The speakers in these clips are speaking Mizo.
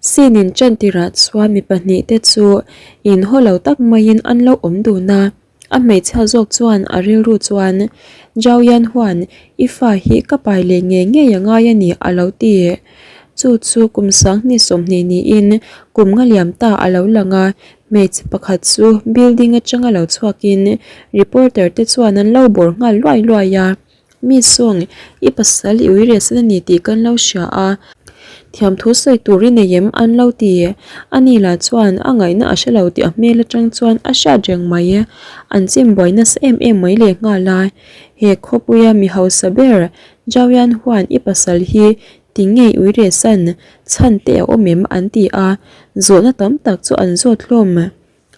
Scene in ṭan tirah chuan mi pahnihte chu inhaw lo tak maiin an lo awm dun a. A hmeichhia zawk chuan a rilru chuan, Zhao Yan huan i fa hi ka pai leh ngei ngei a ngai a ni a lo ti. Chu chu kum sanghnih 20 niin kum nga liam ta a lo lang a, hmeichhe pakhat chu building atanga lo chhuakin reporter te chuan an lo bawr nghal luai luai a. Mi sawng, i pasal i ui rehsan a ni tih kan lo hria a, thiamthu sawi tur i nei em an lo ti. Ani lah chuan a ngaihna a hre lo tih a hmel atang chuan a hriat reng mai. An chim buai nasa em em mai leh nghal a. He khawpuia mi hausa ber Zhaoyan huan i pasal hi ti ngei ui rehsan chhan te a awm em an ti a, zawhna tam tak chu an zawt hlawm.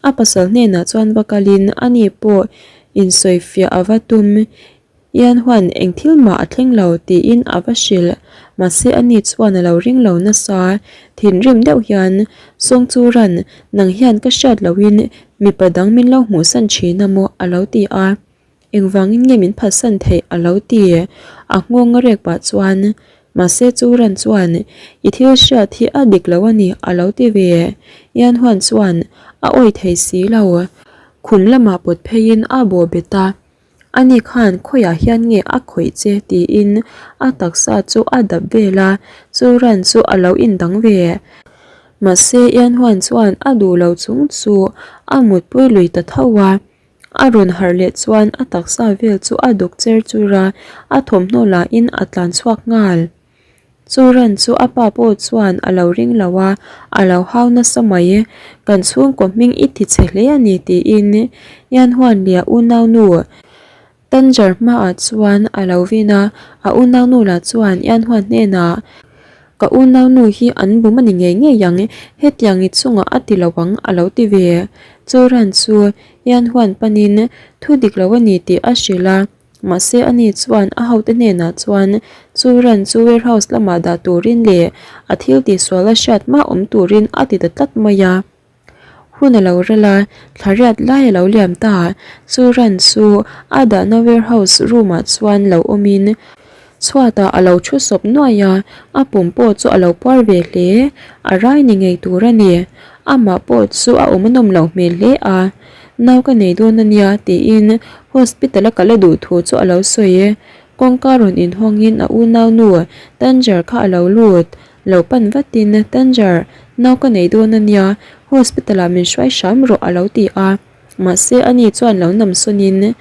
A pasal hnenah chuan va kalin ani pawh insawifiah a va tum. Ian huan eng thil mah a thleng lo tiin a va hrilh. Mahse ani chuan a lo ring lo nasa. Thinrim deuh hian, Sawng chu ran, nang hian ka hriat lohin mipa dang min lo hmuhsan thin a maw a lo ti a. Engvangin nge min phatsan theih a lo ti? A nghawng a rek pah chuan, Mahse chu ran chuan, I thil hriat hi a dik lo a ni a lo ti ve. Ian huan chuan a awih thei si lo. Khum lamah pawt pheiin a bawh bet a, Ani khan khawiah hian nge a khawih che tiin a taksa chu a dap vel a, chu ran chu a lo indang ve. Mahse Ian huan chuan a duh lo chung chu a mutpui lui ta tho a. A rawn harh leh chuan a taksa vel chu a dawk cher chur a, a thawmhnaw lahin a tlan chhuak nghal. Chu ran chu a pa pawh chuan a lo ring lo a, a lo hau nasa mai. Kan chhungkaw hming i ti chhe hle a ni tiin Yan Huanlia unaunu Tanger hmaah chuan a lo vin a, a unaunu lah chuan Yan Huan hnenah, Ka unaunu hi an bum a ni ngei ngei ang, hetiang i chungah a ti lo ang a lo ti ve. Chu ran chu Yan Huan panin thu dik lo a ni tih a hrilh a, mahse ani chuan a hote hnenah chuan chu ran chu warehouse lamah dah turin leh a thil tihsual a hriat hma awm turin a ti ta tlat mai a. Hun a lo rel a, thla riat lai a lo liam ta. Chu ran chu a dahna warehouse room ah chuan lo awmin chhuatah a lo thu sawp nuai a, a pum pawh chu a lo puar ve hle. A rai ni ngei tur a ni. Amah pawh chu a awm a nawm loh hmel hle a. Nau ka nei dawn a nia tiin hospital a kal a duh thu chu a lo sawi. Kawngka rawn inhawngin a unaunu Tanger kha a lo lut. Lo pan vatin, Tanger, nau ka nei dawn a nia, hospital ah min hruai hram rawh a lo ti a. Mahse ani chuan lo nam sawnin,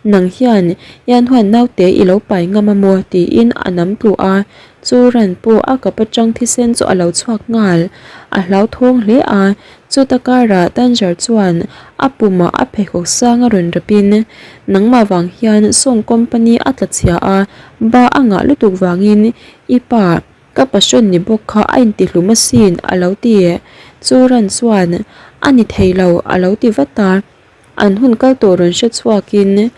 Nang hian Ian huan naute i lo pai ngam a maw? tiin a nam tlu a. Chu ran pawh a kap atang thisen chu a lo chhuak nghal. A hlauthawng hle a, chuta karah Tanger chuan a pumah a pheikhawk sang a rawn rapin, Nangmah vang hian Song company a tla chhia a, ba a ngah lutuk vangin i pa, Ka passion ni bawk kha a intihlum asin a lo ti. Chu ran chuan a ni thei lo a lo ti vat a. An hun kal tawh rawn hre chhuakin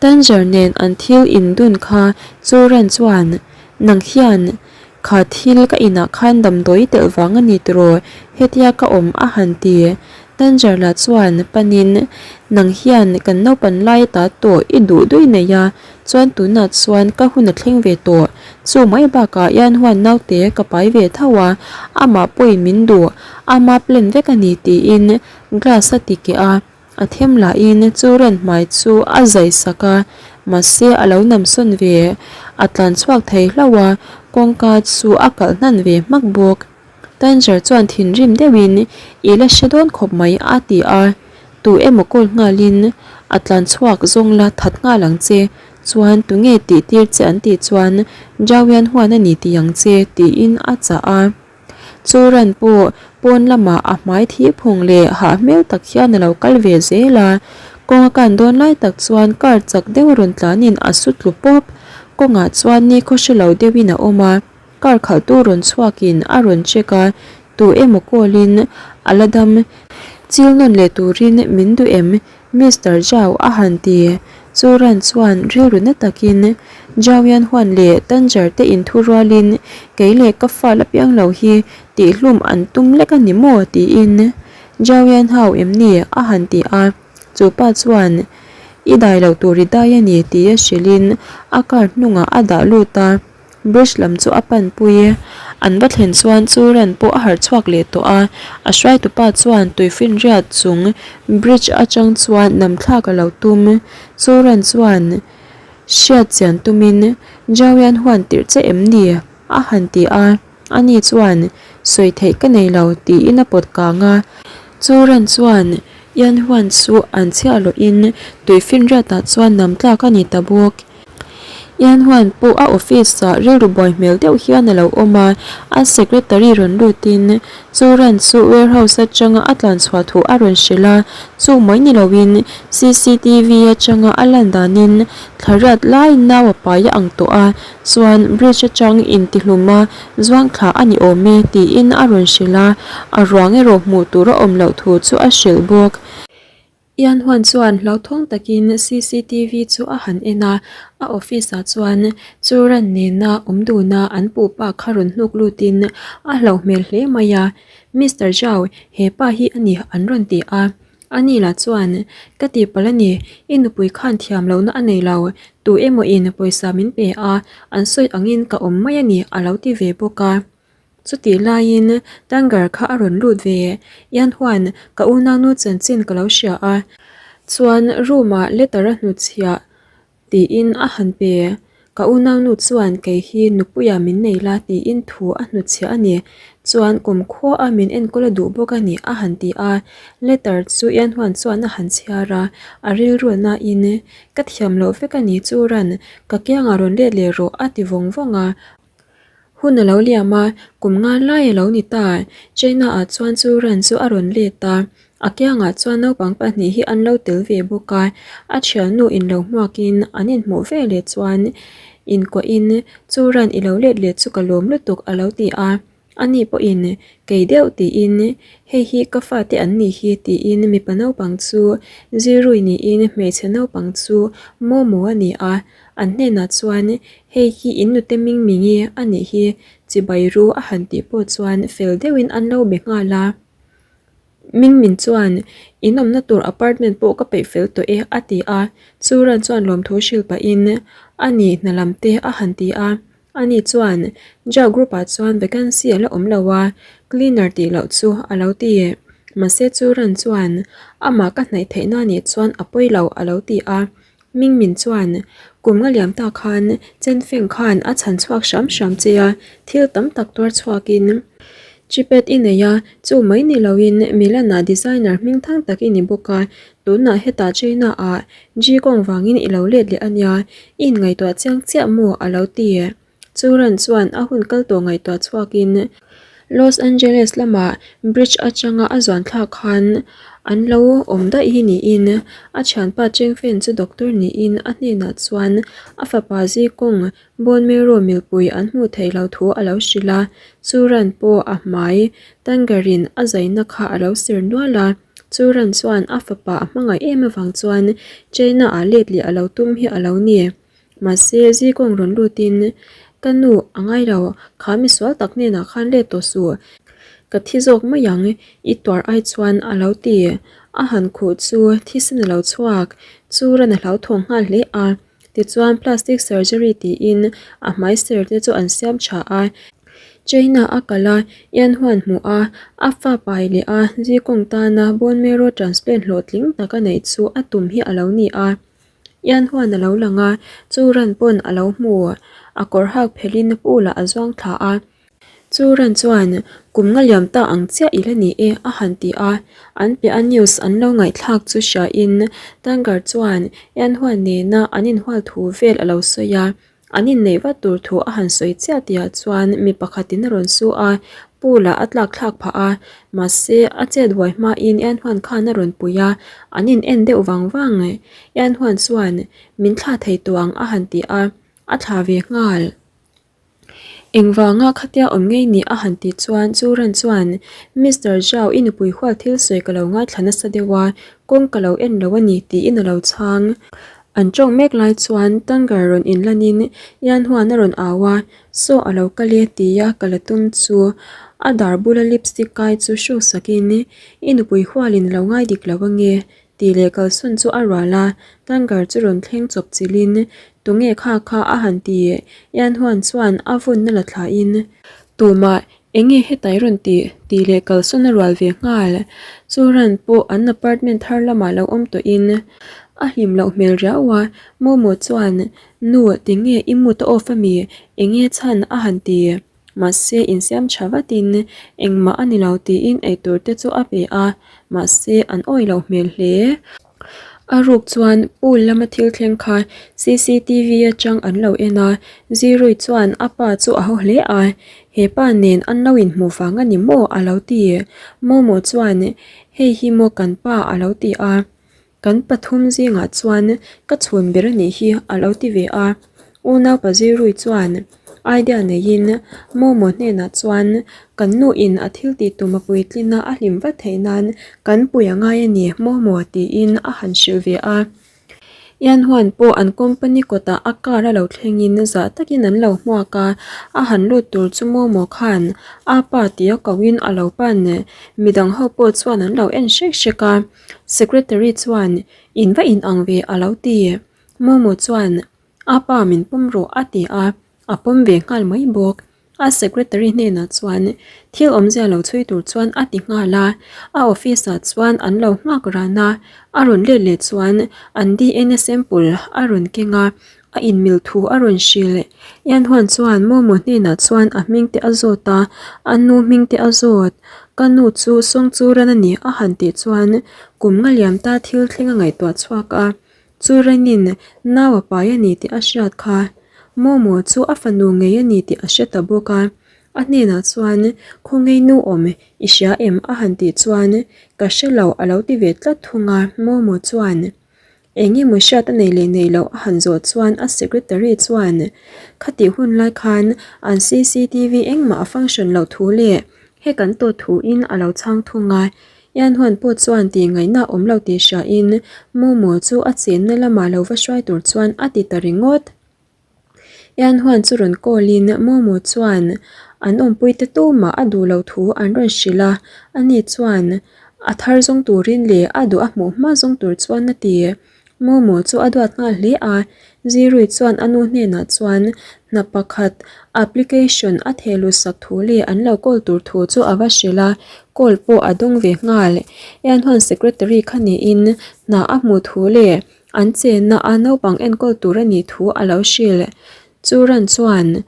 Tanger nen an thil indun kha chu ran chuan nang hian kha thil ka inah khan damdawi telh vang a ni tiraw hetia ka awm a han ti. Tanger lah chuan panin nang hian kan naupan lai ta tawh i duh duih nei a Chuan tunah chuan ka hun a thleng ve tawh. Chu mai bakah hian huan naute ka pai ve tho a, amah pawhin min duh, ama plan vek a ni tiin glass a ti keh a, a them lahin chu ran hmai chu a zai sak a, mahse a lo nam sawn ve, a tlan chhuak thei hlauh a, kawngka chu a kalh hnan ve hmak bawk. Tanger chuan thinrim deuhin i la hre dawn khawp mai a ti a, tu emaw call nghalin a tlan chhuak zawng la that nghal ang che, chuan tunge tih tir che an tih chuan Jawian huan a ni tih ang che tiin a chah a. Chu ran pawh pawn lamah a hmai thi phung leh hah hmel tak hian a lo kal ve zel a, kawng a kan dawn lai tak chuan car chak deuh a rawn tlanin a su tlu pawp, kawngah chuan ni khaw hre lo deuhin a awm a. Car khalhtu rawn chhuakin a rawn check a, tu emaw call in a la dam. Chil nawn leh turin min duh em? Mister Zhao a han ti. Chu ran chuan rilru na takin Zhao Yan Huan leh Tanger te inthu rualin kei leh ka fa la piang lo hi tihhlum an tum lek a ni maw? tiin Zhao Yan Hao em ni? a han ti a. Chu pa chuan I dai loh tur i dai a ni tia hrilhin a car hnungah a dah lut a. Bridge lam chu a panpui. An va thlen chuan chu ran pawh a harh chhuak leh tawh a, a hruaitupa chuan tuifinriat chung bridge atang chuan nam thlak a lo tum. Chu ran chuan hriat chian tumin, Zhao huan tirh che em ni? a han ti a. Ani chuan, Sawi theih ka nei lo, tiin a pawt kang a. Chu ran chuan Yan Huan chu an chhiah lawhin tuifinriatah chuan nam tlak a ni ta bawk. Yan Huan pawh a office-ah rilru buai hmel deuh hian a lo awm a, a secretary rawn lutin chu ran chu warehouse atanga a tlan chhuah thu a rawn hrilh a, chu mai ni loin cctv atanga a lan danin thlariat lai nau a pai a ang tawh a, Chuan bridge atang intihlum a zuang thla a ni awm e tiin a rawn hrilh a, a ruang erawh hmuh tur a awm loh thu chu a hrilh bawk. Ian Huan chuan hlauthawng takin cctv chu a han en a, a office ah chuan chu ran nena awm duna an puh pa kha rawn hnuk lutin a hlauh hmel hle mai a, Mister Zhao, he pa hi a ni an rawn ti a. Ani lah chuan, Ka tihpalh a ni, i nupui khan thiam lohna a nei lo, tu emaw in pawisa min pe a, an sawi angin ka awm mai a ni a lo ti ve bawk a. Chutih laiin Tangar kha a rawn lut ve, Ian huan ka unaunu chanchin ka lo hria a, chuan room ah letter a hnutchhiah Tiin a han pe. Ka unaunu chuan kei hi nupuia min nei la tiin thu a hnutchhiah a ni. Chuan kum khuaa min enkawl a duh bawk a ni a han ti a. Letter chu Ianhuan chuan a han chhiar a, a rilru nain ka thiam loh vek a ni chu ran ka kiangah rawn let leh rawh a ti vawng vawng a. Hun a lo liam a, kum nga lai a lo ni ta. China ah chuan chu ran chu a rawn let a, a kiangah chuan naupang pahnih hi an lo tel ve bawk a. A thiannu in lo hmuakin an inhmuh ve leh chuan inkuahin chu ran i lo let leh chu ka lawm lutuk a lo ti a. Ani pawhin kei deuh tiin hei hi ka fate an nih hi tiin mipa naupang chu Zirui niin hmeichhe naupang chu Momo a ni a. An hnenah chuan Hei hi in nute ming mingi a nih hi chibai ru a han tih pawh chuan fel deuhin an lo be nghal a. Ming min chuan in awmna tur apartment pawh ka peih fel tawh e a ti a, chu ran chuan lawmthu hrilh pahin a ni hna lam te a han ti a. Ani chuan Jao group ah chuan vacancy a la awm lo a, cleaner tih loh chu a lo ti. Mahse chu ran chuan amah ka hnaih theihna nih chuan a pawi lo a lo ti a. Mingmin chuan, Kum nga liam ta khan Chen Feng khan a chhan chhuak hram hram che a, thil tam tak tuar chhuakin Chipet i nei a, chu mai ni loin Milan-ah designer hming thang tak i ni bawk a, tunah hetah China-ah Ji Kong vangin i lo let leh a nia, i inngaihtuah chiang chiah maw a lo ti. Churan chuan a hun kal tawh ngaihtuah chhuakin Los Angeles lamah bridge atanga a zuan thlak khan an lo awm daih hi niin a thianpa Chengfen chu doctor niin a hnenah chuan a fapa Zikawng bone marrow milpui an hmuh theih loh thu a lo hrilh a, Churan pawh a hmai Tangerine a zaina kha a lo ser nual a, Churan chuan a fapa a hmangaih em avang chuan China-ah let leh a lo tum hi a lo ni. Mahse, Zikawng rawn lutin, Ka nu, a ngai lo, kha misual tak hnenah khan let tawh suh. Ka thi zawk mai ang, i tuar ai chuan a lo ti. A han khuh chu thisen a lo chhuak, chu ran a hlauthawng nghal hle a. Tichuan, plastic surgery tiin a hmai ser te chu an siam tha a. China a kal a, Ian huan hmuh a, a fa pai leh a Zikawng tana bone marrow transplant hlawhtling tak a neih chu a tum hi a lo ni a. Ian huan a lo lang a, chu ran pawn a lo hmu. A kawr hak phelhin pool ah a zuang thla a. Chu ran chuan, Kum nga liam ta ang chiah i la ni e, a han ti a. An piah a news an lo ngaihthlak chu hriain Tangar chuan Ian huan nena an inhual thu vel a lo sawi a. An inneih vat tur thu a han sawi chiah tihah chuan mi pakhatin a rawn su a, pool ah a tlak thlak phah a, mahse a chet buai hmain Ian Huan khan a rawn pui a, an in en deuh vang vang. Ian Huan chuan min thla thei tawh ang a han ti a, a thla ve nghal. Engvanga khatia awm ngei ni a han tih chuan chu ran chuan Mister Zhao i nupui hual thil sawi ka lo ngaithla nasa deuh a, kawng ka lo en lo a ni tiin a lo chhang. An tawng mek lai chuan Tangar rawn inlanin Ian huan a rawn au a, Saw a lo kal e tia ka la tum chu a dar bula lipstick kai chu hruk sakin i nupui hualin a lo ngai dik lo ange. Tih leh kalsawn chu a rual a, Tanker chu rawn thleng chawp chilhin tunge kha kha a han ti. Ian Huan chuan a vunna la thlahin tumah enge hetai rawn tih tih leh kalsawn a rual ve nghal. Chu ran pawh an apartment thar lamah lo awm tawhin a hlim loh hmel riau a, Momo chuan Nu tinge i mood a off ami enge chhan a han ti. Mahse insiam tha vatin engmah a ni lo tiin eitur te chu a pe a, mahse an awih loh hmel hle. A ruk chuan pool lama thil thleng kha cctv atang an lo en a, Zirui chuan a pa chu a haw hle a, he pa nen an lo inhmuh vang a ni maw a lo ti. Momo chuan hei hi maw kan pa a lo ti a. Kan pathum zingah chuan ka chhun ber a nih hi a lo ti ve a. Unau Pazirui chuan idea neiin Momo hnenah chuan kan nu in a thil tih tum a puitlin a a hlim vat theih nan kan pui a ngai a ni Momo tiin a han hrilh ve a. Ian Huan pawh an company kawtah a car a lo thlengin zah takin an lo hmuak a, a han lut tur chu Momo khan a pa tia koin a lo pan. Midang ho pawh chuan an lo en hrek hrek a. Secretary chuan, In va in ang ve a lo ti. Momo chuan, A pa min pawm rawh a ti a, a pawm ve nghal mai bawk. A secretary hnenah chuan thil awmzia lo chhui tur chuan a ti nghal a, a office ah chuan an lo nghak ran a, a rawn let leh chuan an DNA sample a rawn keng a, A inmil thu a rawn hrilh. Ian Huan chuan Momo hnenah chuan a hming te a zawt a, a nu hming te a zawt. Ka nu chu Sawngchuran a ni a han tih chuan kum nga liam ta thil thleng a ngaihtuah chhuak a. Churanin nau a pai a ni tih a hriat kha. Momo chu a fanu ngei a ni tih a hre ta bawk a. A hnenah chuan Khawngaih nu awm i hria em a han tih chuan ka hre lo a lo ti ve tlat thung a. Momo chuan. Eng emaw hriat a nei leh nei loh a han zawh chuan a secretary chuan khatih hun lai khan an cctv engmah a function loh thu leh he kan tawt thu in a lo chhang thung a. Ian Huan pawh chuan tih ngaihna awm lo tih hria in Momo chu a chenna lamah lo va hruai tur chuan a ti ta ringawt. Ian Huan chu rawn call in Momo chuan an awmpui te tumah a duh loh thu an rawn hrilh a, ani chuan a thar zawng turin leh a duh a hmuh hma zawng tur chuan a ti. Momo chu a duat nghal hle a, Zirui chuan a nu hnenah chuan hna pakhat application a theh luh sak thu leh an lo call tur thu chu a va hrilh a, call pawh a dawng ve nghal. Ian Huan secretary kha niin hna a hmuh thu leh An chenna a naupang enkawl tur a nih thu a lo hrilh. Churan chuan,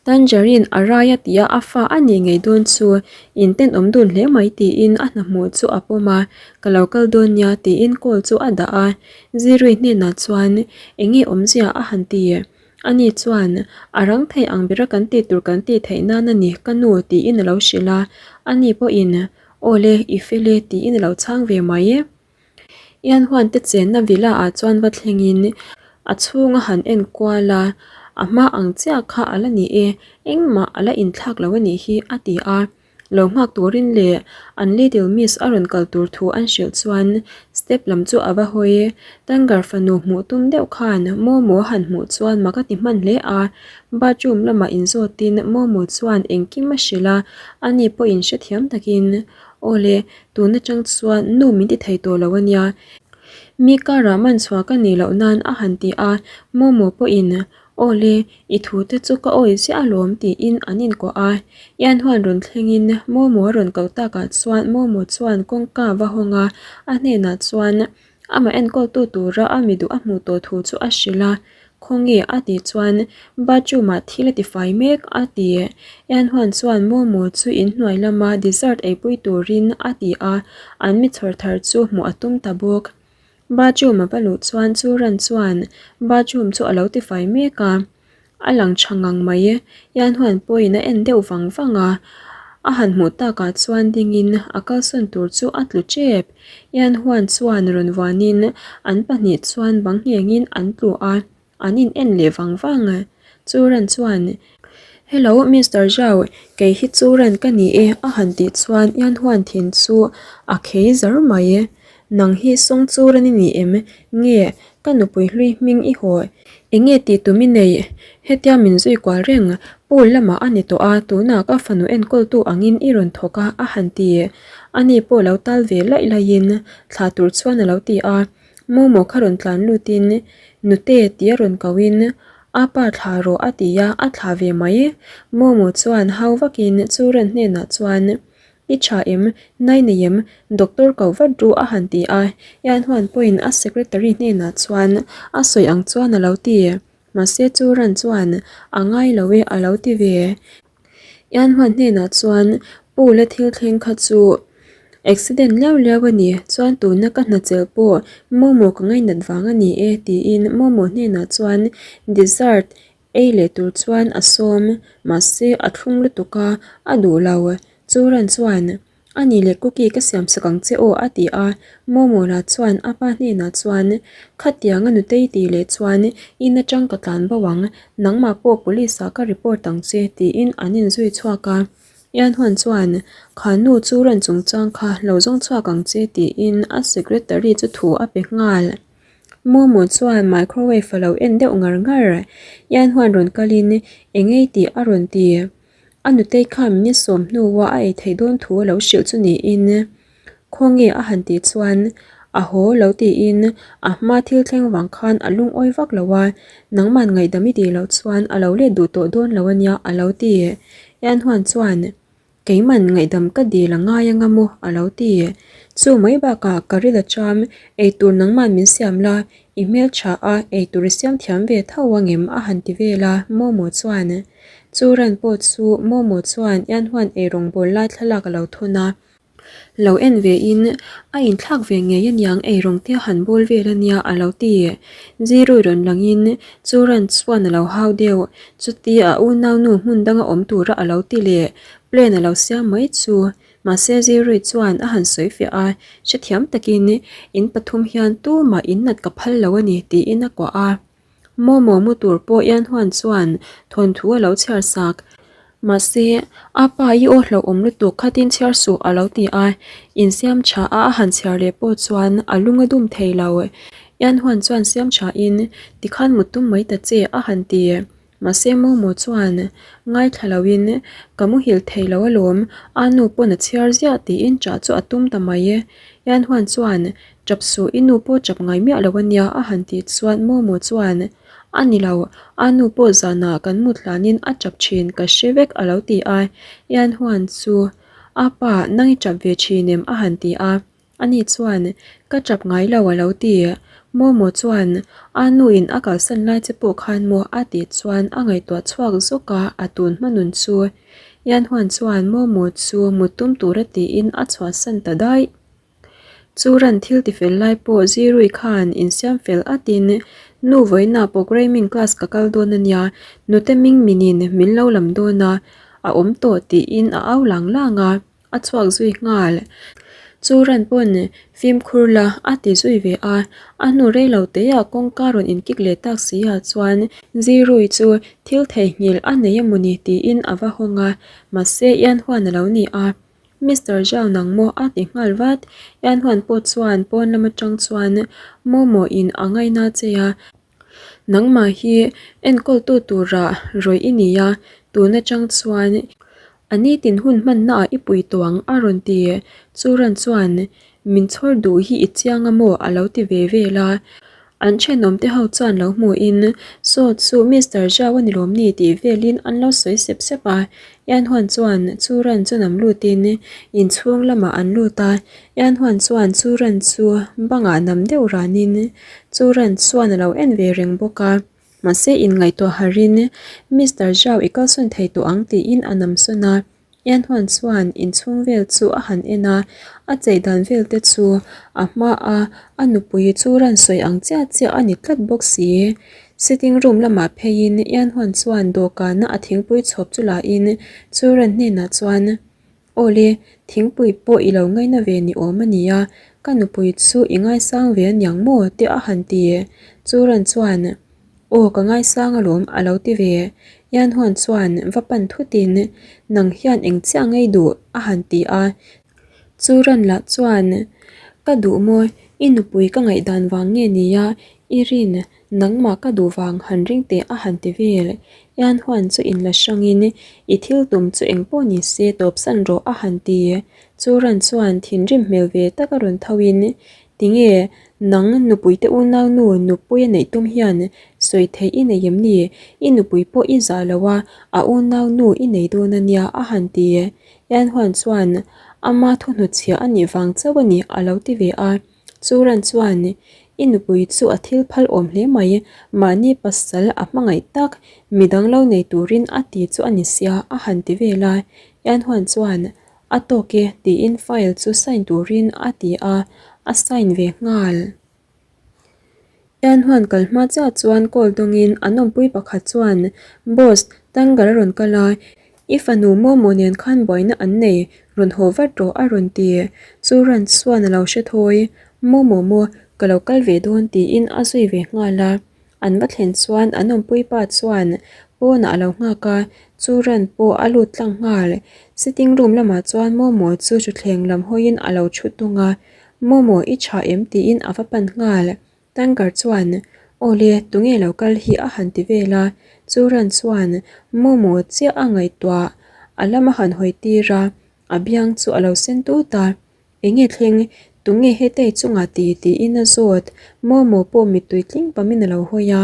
Tangerine a rai a tia a fa a nih ngei dawn chu in tenawm dun hle mai tiin a hna hmuh chu a pawm a, ka lo kal dawn nia tiin call chu a dah a. Zirui hnenah chuan enge awmzia a han ti. Ani chuan, A rang thei ang bera kan tih tur kan tih theih nan a ni ka nu tiin a lo hrilh a. Ani pawhin, Aw le, i fel e tiin a lo chhang ve mai. Ian huan te chenna villa ah chuan va thlengin a chhung a han en kual a, a hma ang chiah kha a la ni e, engmah a la inthlak lo a nih hi a ti a. Lo nghak turin leh an little miss a rawn kal tur thu an hrilh chuan step lam chu a va hawi. Tangar fanu hmuh tum deuh khan Momo a han hmuh chuan mak a ti hman hle a, bathroom lamah inzawtin Momo chuan engkim a hrilh a, ani pawhin hrethiam takin, Aw le, Tun atang chuan nu min ti thei tawh lo a nia. Mi karah man chhuah ka nih loh nan a han ti a, Momo pawhin, Aw le, i thu te chu ka awi ziah alawm tiin an inkuah a. Ian huan rawn thlengin Momo a rawn kal takah chuan Momo chuan kawngka va hawng a, a hnenah chuan Amah enkawltu tura a mi duh a hmuh tawh thu chu a hrilh a, Khawnge a tih chuan bathroom ah thil a tifai mek a ti. Ian Huan chuan Momo chu inhnuai lama dessert eipui turin a ti a, an mi chhawr thar chu hmuh a tum ta bawk. Bathroom a va luh chuan Churan chuan bathroom chu a lo tifai mek a. A lang tha ngang mai. Ian huan pawhin a en deuh vang vang a, a han hmuh takah chuan dingin a kalsawn tur chu a tlu tep. Ian huan chuan rawn vuanin an pahnih chuan bang nghengin an tlu a, an in en leh vang vang. Churan chuan, Hello Mister Zhao, kei hi Churan ka ni e a han tih chuan Ian huan thin chu a khei zar mai. Nang hi Sawng Churan i ni em? Nge, ka nupui hlui hming i haw? Enge tih tum i neih? Hetia min zui kual reng, pool lamah a ni tawh a, tunah ka fanu enkawltu angin i rawn thawk a, a han ti. Ani pawh lo tal ve laih laihin thlah tur chuan a lo ti a. Momo kha rawn tlan lutin, Nute tia rawn kohin, A pa thlah rawh a ti a, a thlah ve mai. Momo chuan hau vakin Churan hnenah chuan, I tha em? Nai nei em? Doctor ko vat ru a han ti a, Ian huan pawhin a secretary hnenah chuan a sawi ang chuan a lo ti. Mahse chu ran chuan a ngai lo e a lo ti ve. Ian huan hnenah chuan Pool a thil thleng kha chu accident liau liau a ni, chuan tuna ka hna chelh pawh momo ka ngainat vang a ni e tiin momo hnenah chuan dessert Ei leh tur chuan a sawm, mahse a thlung lutuk a, a duh lo. Churan chuan, A nih leh cookie ka siam sak ang che aw a ti a. Momola chuan a pa hnenah chuan, Khatiang a nutei tih leh chuan in atang ka tlan bo ang, nangmah pawh police ah ka report ang che tiin an inzui chhuak a. Ianhuan chuan, Kha nu Churan chungchang kha lo zawng chhuak ang che tiin a secretary chu thu a pe nghal. Momo chuan microwave a lo en deuh ngar ngar. Ian huan rawn kalin eng ei tih a rawn ti. A nutei kha minute sawm hnua a ei theih dawn thu a lo hrilh chu niin khawnge a han tih chuan a haw lo tiin a hma thil thleng vang khan a lungawi vak lo a, nangman ngaihdam i tih loh chuan a lo let duh tawh dawn lo a nia a lo ti. Ian huan chuan. Keiman ngaihdam ka dil a ngai anga maw? a lo ti. Chu mai bakah ka ril a cham, eitur nangman min siam la, i hmeltha a, eitur i siam thiam ve tho angem? a han ti vel a, Momo chuan. Chu ran pawh chu Momo chuan Ianhuan eirawngbawl lai thlalak a lo thun a. Lo en ve in, a inthlak ve ngei aniang eirawng te a han bawl vel ania a lo ti. Zirui rawn langin chu ran chuan a lo hau deuh. Chuti a unaunu hmun danga awm tura a lo ti leh plan a lo siam mai chu. Mahse Zirui chuan a han sawi fiah a, hrethiam takin in pathum hian tumah in nat ka phal lo a ni tiin a kuah a. Momo mu tur pawh Ianhuan chuan thawnthu a lo chhiar sak. Mahse, a pa i aw hlauhawm lutuk khatin chhiar suh a lo ti a, insiam tha a a han chhiar leh pawh chuan a lung a dum thei lo. Ianhuan chuan siam tha in, tikhan mut tum mai ta che a han ti. Mahse Momo chuan ngaithla lo in, ka muhil thei lo alawm, a nu pawn a chhiar ziah tiin chah chu a tum ta mai. Ianhuan chuan, Chap suh, i nu pawh chap ngai miah lo ania a han tih chuan Momo chuan, A ni lo, a nu pawh zanah kan mut hlanin a chap thin ka hre vek a lo ti a, Ian Huan chu a pa nang i chap ve thin em a han ti a, ani chuan ka chap ngai lo a lo ti. Momo chuan a nu in a kalsan lai che pawh khan maw a tih chuan a ngaihtuah chhuak zawk a, a tun hma nun chu. Ian Huan chuan Momo chu mut tum tura tiin a chhuahsan ta daih. Chu ran thil tifel lai pawh Zirui khan insiam fel atin nu vawiinah programming class ka kal dawn ania, nute ming minin min lo lam dawn a, a awm tawh tiin a au lang lang a, a chhuak zui nghal. Chu ran pawn fimkhur la a ti zui ve a, a hnu rei lo teiah kawngka rawn inkik leh tak si ah chuan Zirui chu thil theihnghilh a nei emawni tiin a va hawng a, mahse Ian huan a lo ni a. Mister Zhao nang maw a ti nghal vat. Yan Huan pawh chuan pawn lam atang chuan Momo in a ngaina che a, nangmah hi enkawltu tura rawih i ni a, tun atang chuan a nitin hun hmanna ah i pui tawh ang a rawn ti. Chu ran chuan min chhawr duh hi i chiang a maw a lo ti ve vel a. An thenawm te ho chuan lo hmuhin, Saw chu Mister Zhao a ni lawm ni tih velin an lo sawi sep sep a. Yan Huan chuan chu ran chu nam lutin inchhung lamah an lut a. Yan Huan chuan chu ran chu bangah nam deuh ranin chu ran chuan a lo en ve reng bawk a. Mahse inngaihtuah harin Mister Zhao i kalsawn thei tawh ang tiin a nam sawn a. Ian Huan chuan inchhung vel chu a han en a, a chei dan vel te chu a hma a a nupui chu ran sawi ang chiah chiah a ni tlat bawk si. Sitting room lamah pheiin Ian Huan chuan dawhkana a thingpui chhawp chu la in chu ran hnenah chuan, Awle, thingpui pawh i lo ngaina ve ni awm a nia, ka nupui chu i ngaisang ve aniang maw? te a han ti. Chu ran chuan, Aw ka ngaisang alawm a lo ti ve. Ian Huan chuan va pan thutin nang hian eng chiah ngei duh a han ti a. Chu ran lah chuan ka duh maw i nupui ka ngaihdan vang nge nia i rin. Nangmah ka duh vang han ring teh a han ti vel. Ian huan chu inla hrangin i thil tum chu engpawh ni se tawpsan rawh a han ti. Chu ran chuan thinrim hmel ve tak a rawn tho in Tinge nang nupui te unau nu nupui a neih tum hian sawi theih i nei em ni? I nupui pawh i zah lo a, a unau nu i nei dawn a nia a han ti. Ian huan chuan ama thuhnutchhiah a nih vang chauh a ni a lo ti ve a. Churan chuan, I nupui chu a thil phal awm hle mai, mahni pasal a hmangaih tak, midang lo nei turin a ti chu a ni sia, a han ti vel a. Yanhuan chuan, A tawk e, tiin file chu sign turin a ti a, a sign ve nghal. Yanhuan kal hma chiah chuan call dawngin an awmpui pakhat chuan, Boss, Tangal a rawn kal a, I fanu Momo nen khan buaina an nei, rawn haw vat rawh a rawn ti. Chu ran chuan a lo hre thawi, Momo maw, ka lo kal ve dawn tiin a zui ve nghal a. An va thlen chuan an awmpui pa chuan pawnah a lo nghak a, chu ran pawh a lut tlang nghal. Sitting room lamah chuan Momo chu thutthleng lam hawiin a lo thu tung a, Momo i tha em tiin a va pan nghal. Tanker chuan, Awle, tunge lo kal hi a han ti vel a, chu ran chuan Momo chiah a ngaihtuah a lam a han hawi tir a, a biang chu a lo sen tut a. Enge thleng, tunge hetei chungah ti tiin a zawt, Momo pawh mittui tling pamin a lo hawi a,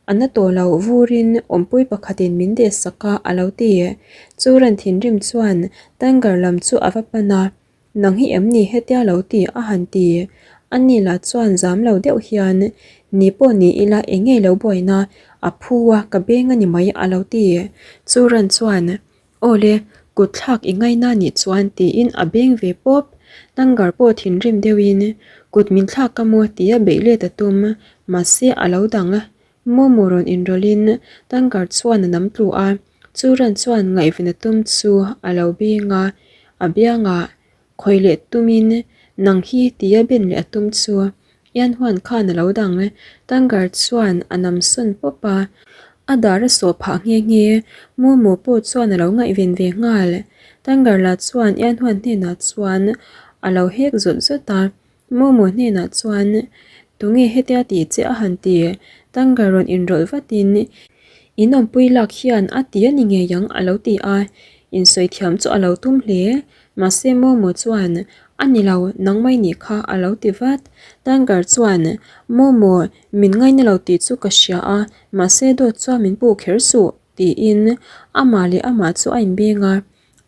a na tawh lo vurin awmpui pakhatin min deh sak a a lo ti. Chu ran thinrim chuan Tanker lam chu a va pan a, Nang hi em ni hetia lo ti a han ti. A ni lah chuan zam lo deuh hian, Ni pawh ni ila eng nge lo buaina, a phu a, ka beng a ni mai a lo ti. Chu ran chuan, Aw le, kut thlak i ngaina nih chuan tiin a beng ve pawp. Tangar pawh thinrim deuhin, Kut min thlak ka maw tia beih let a tum, mahse a lo dang. Momo rawn inrawlhin Tanker chuan a nam tlu a, chu ran chuan ngaihven a tum chu a lo beng a, a biangah khawi leh tumin nang hi tia ben leh a tum chu Ian huan khan a lo dang. Tanker chuan a nam sawn pawp a, a dar a sawh phah nghe nghe. Momo pawh chuan a lo ngaihven ve nghal. Tanker lah chuan Ian huan hnenah chuan a lo hek zawt zawt a. Momo hnenah chuan, Tunge hetia tih che a han ti? Tangka rawn inrawlh vatin, In awmpui lak hian a ti a ni ngei ang a lo ti a, insawi thiam chu a lo tum hle. Mahse Momo chuan, A ni lo, nangmah i nih kha a lo ti vat. Tangka chuan, Momo, min ngaina lo tih chu ka hria a, mahse dawt chuan min puh kher suh, tiin amah leh amah chu a inbeng a.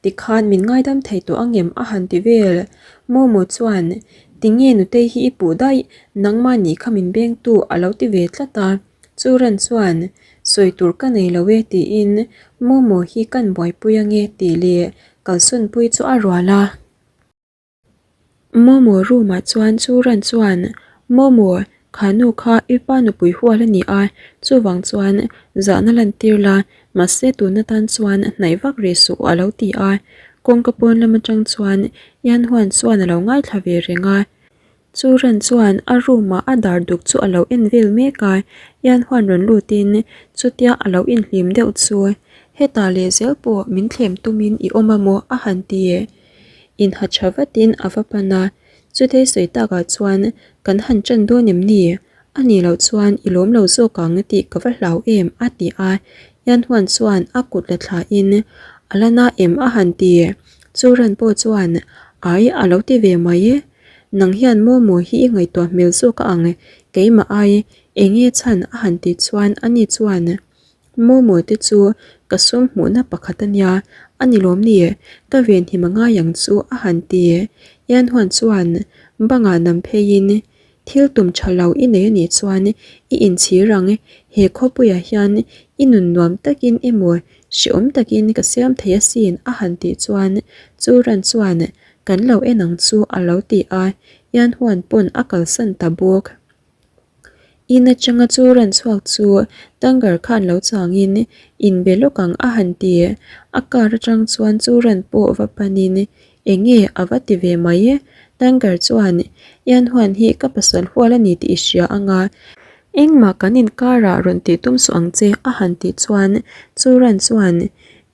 Tikhan min ngaidam thei tawh ang em a han ti vel. Momo chuan, Tinge nutei hi i puh daih, nangmah nih kha min bengtu a lo ti ve tlat a. Chu ran chuan, Sawi tur ka nei lo e tiin Momo hi kan buaipui ange tih leh kalsawnpui chu a rual a. Momo room ah chuan chu ran chuan, Momo, kha nu kha i pa nupui hual a ni a, chuvang chuan zahna lan tir la, mahse tun atan chuan hnaih vak rih suh a lo ti a. Kawngka pawn lam atang chuan Yan Huan chuan a lo ngaithla ve reng a. Chu ran chuan a room ah a dar duk chu a lo en vel mek a, Yan Huan rawn lut in chutia a lo inhlim deuh chu, Hetah lehzel pawh min thlem tumin i awm a maw? a han ti. Inha tha vatin a va pan a, chutei sawi takah chuan kan han ṭan dawn em ni? A nih loh chuan i lawm lo zawk ang tih ka va hlau em a ti a, Yan Huan chuan a kut la thlahin a la na em a han ti. Chu ran pawh chuan ai a lo ti ve mai. Nang hian maw maw hi i ngaihtuah hmel zawk a ang keimah ai enge chhan a han tih chuan ani chuan Momo te chu ka sum hmuhna pakhat a nia, a ni lawm ni? Ka venhim a ngai ang chu a han ti. Yan Huan chuan bangah nam pheiin, Thil tum tha lo i nei a nih chuan i inchhir ang, he khawpuiah hian i nun nuam takin emaw hrehawm takin ka siam thei asin a han tih chuan chu ran chuan kan lo en ang chu a lo ti a, Yan Huan pawn a kalsan ta bawk. In atanga chu ran chhuak chu Tangar khan lo changin inbe lawk ang a han ti. A car atang chuan chu ran pawh va panin eng nge a va ti ve mai. Tangar chuan Ian huan hi ka pasal hual a ni tih i hria anga engmah kan inkarah rawn tih tum suh ang che a han tih chuan chu ran chuan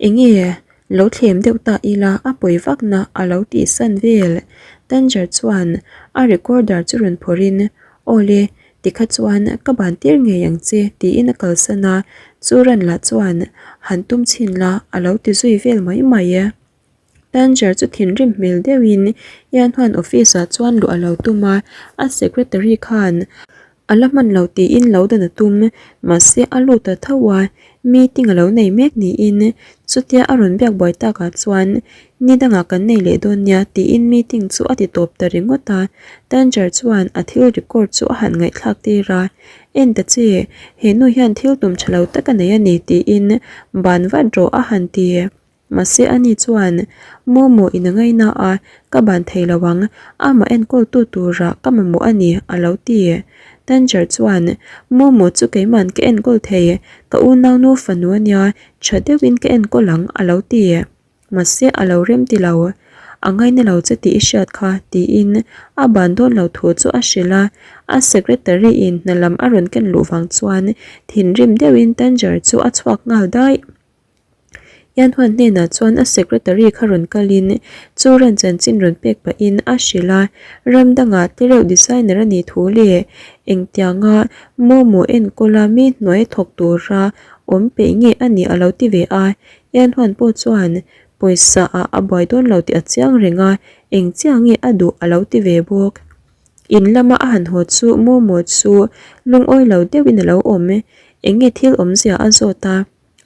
eng nge lo thlem deuh ta ila a pawi vakna a lo tihsan vel. Tanger chuan a recorder chu rawn phawrhin, Awle, Tikha chuan ka ban tir ngei ang che tiin a kalsan a, chu ran lah chuan han tum chhin la a lo ti zui vel mai mai e. Tanger chu thinrim hmel deuhin Ian huan office ah chuan luh a lo tum a, a secretary khan a la hman lo tiin lo dan a tum, mahse a lut ta tho a, meeting a lo nei mek niin chutia a rawn biak buai takah chuan ni dangah kan nei leh dawn nia tiin meeting chu a ti tawp ta ringawt a, Tanger chuan a thil record chu a han ngaihthlak tir a, En ta che, he nu hian thil tum tha lo tak a nei a ni tiin ban vat rawh a han ti. Mahse ani chuan, Momo in a ngaina a, ka ban thei lo ang, amah enkawltu tura ka mamawh a ni, a lo ti. Tanger chuan, Momo chu keiman ka enkawl thei, ka unaunu fanu a nia, tha deuhin ka enkawl ang, a lo ti. Mahse a lo rem ti lo, A ngaina lo che tih i hriat kha, tiin a ban dawn lo thu chu a hrilh a. A secretary in hna lam a rawn ken luh vang chuan thinrim deuhin Tanger chu a chhuak nghal daih. Yan Huan hnenah chuan a secretary kha rawn kalin chu ran chanchin rawn pek pahin a hrilh a, ram dangah te reuh designer a nih thu leh engtianga momo enkawla mi hnuai thawk tura awm peih nge a nih a lo ti ve a. Yan Huan pawh chuan pawisa ah a buai dawn lo tih a chiang reng a, engchiah nge a duh a lo ti ve bawk. In lama a han haw chu momo chu lungawi lo deuhin a lo awm, eng nge thil awmzia a zawt a.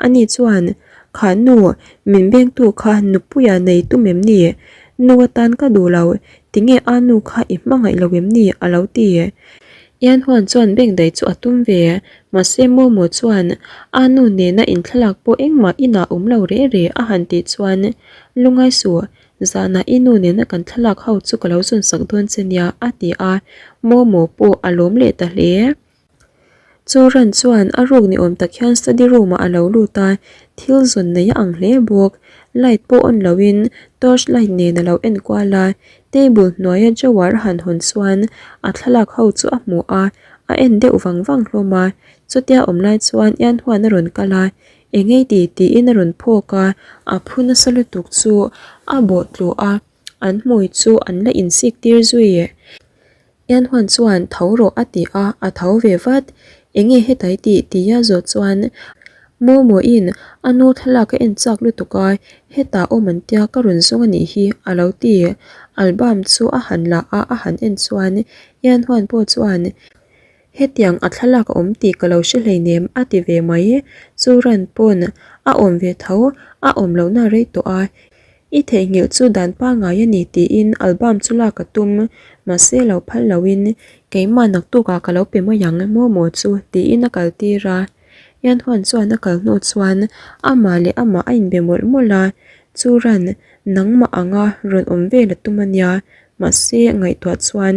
Ani chuan, Kha nu, min bengtu kha nupuia nei tum em ni? Nu atan ka duh lo, tinge a nu kha i hmangaih lo em ni? a lo ti. Ian Huan chuan bengdaih chu a tum ve, mahse Momo chuan a nu nena inthlalak pawh engmah inah awm lo reh reh a han tih chuan, Lungai suh, zanah i nu nena kan thlalak ho chu ka lo zawnsak dawn che nia, a ti a, Momo pawh a lawm leh ta hle. Chu ran chuan a ruk ni awm tak hian study room ah a lo lut a, thil zawn nei a ang hle bawk. Light pawh on loin torch light nen a lo en kual a, table hnuaia drawer a han hawn chuan a thlalak ho chu a hmu a, a en deuh vang vang hlawm a. Chutia awm lai chuan Ian huan a rawn kal a, Engei ti tiin a rawn phawk a, a phu nasa lutuk chu a bawh tluh a, an hmui chu an la insik tir zui. Ian huan chuan tho rawh a ti a, a tho ve vat. Enge hetai tih tia zawh chuan Momo-in a nu thlalak a en chak lutuk a, hetah awm an tia ka rawn zawng a nih hi a lo ti. Album chu a han la a, a han en chuan Ian huan pawh chuan hetiang a thlalak a awm tih ka lo hre hleinem a ti ve mai. Chu ran pawn a awm ve tho, a awm lohna rei tawh a, I theihnghilh chu dan pangngai a ni tiin album chu lak a tum, mahse lo phal loin keimah naktukah ka lo pe mai ang maw maw chu tiin a kal tir a. Ian Huan chuan a kal hnu chuan amah leh amah a inbe mawlh mawlh a, Chu ran nangmah anga rawn awm vel a tum a nia, mahse ngaihtuah chuan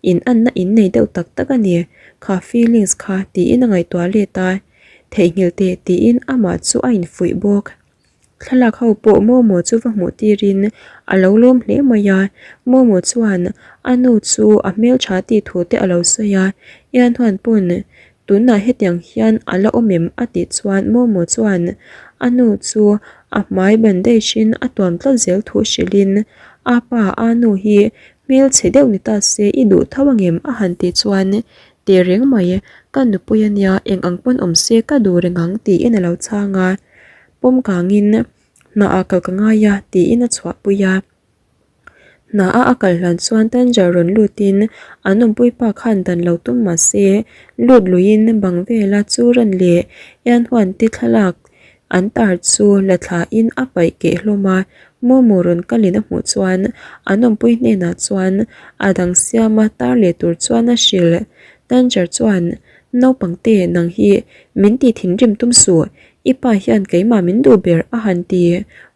in anna in nei deuh tak tak a ni, kha feelings kha tiin a ngaihtuah let a, theihnghilh teh tiin amah chu a infuih bawk. Thlalak ho pawh Momo chu va hmuh tirin a lo lawm hle mai a, Momo chuan a nu chu a hmeltha tih thu te a lo sawi a, Ian huan pawn tunah hetiang hian a la awm em a tih chuan Momo chuan a nu chu a hmai bandage in a tuam tlat zel thu hrilhin a pa a nu hi hmelchhe deuh ni ta se i duh tho angem a han tih chuan teh reng mai ka nupui ania eng ang pawn awm se ka duh reng ang tiin a lo chhang a. Pawm kangin hna ah kal ka ngai a tiin a chhuahpui a. Hna a a kal hlan chuan Tanger rawn lutin an awmpui pa khan dan lo tum mah se lut luiin bang vela chu ran leh Ian huan te thlalak an tar chu la thlain a paih keh hlawm a. Momo rawn kalin a hmuh chuan an awmpui hnenah chuan a dang siama tar leh tur chuan a hrilh. Tanger chuan Naupangte nang hi min tih thinrim tum suh I pa hian keimah min duh ber a han ti.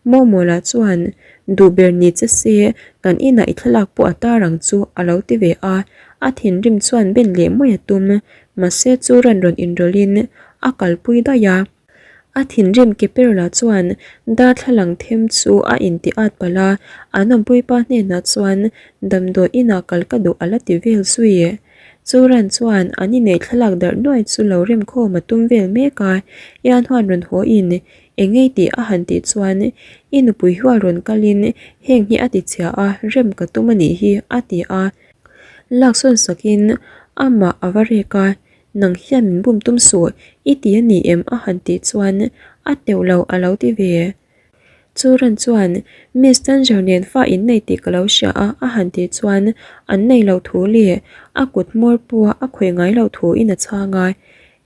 Mawmawla chuan, Duh ber ni che se, kan inah i thlalak pawh a tar ang chu a lo ti ve a. A thinrim chuan ben leh mai a tum. Mahse chu ran rawn inrawlhin a kalpui daih a. A thinrim ke perla chuan darthlalang them chu a inti at palh a, an awmpuipa hnenah chuan damdawi inah kal ka duh a la ti vel zui. Churan chuan an inneih thlalak darh nuai chu lo remkhawm a tum vel mek a, Ian huan rawn haw in eng ngei tih a han tih chuan i nupui hual rawn kalin heng hi a ti chhia a, rem ka tum a nih hi a ti a. Laksawn sakin Amah a va rek a, Nang hian min bum tum suh, i ti a ni em? a han tih chuan a teuh lo a lo ti ve. Chu ran chuan Miss Danger nen fa in nei tih ka lo hria a a han tih chuan an nei loh thu leh a kut hmawr pawh a khawih ngai loh thu in a chhang a,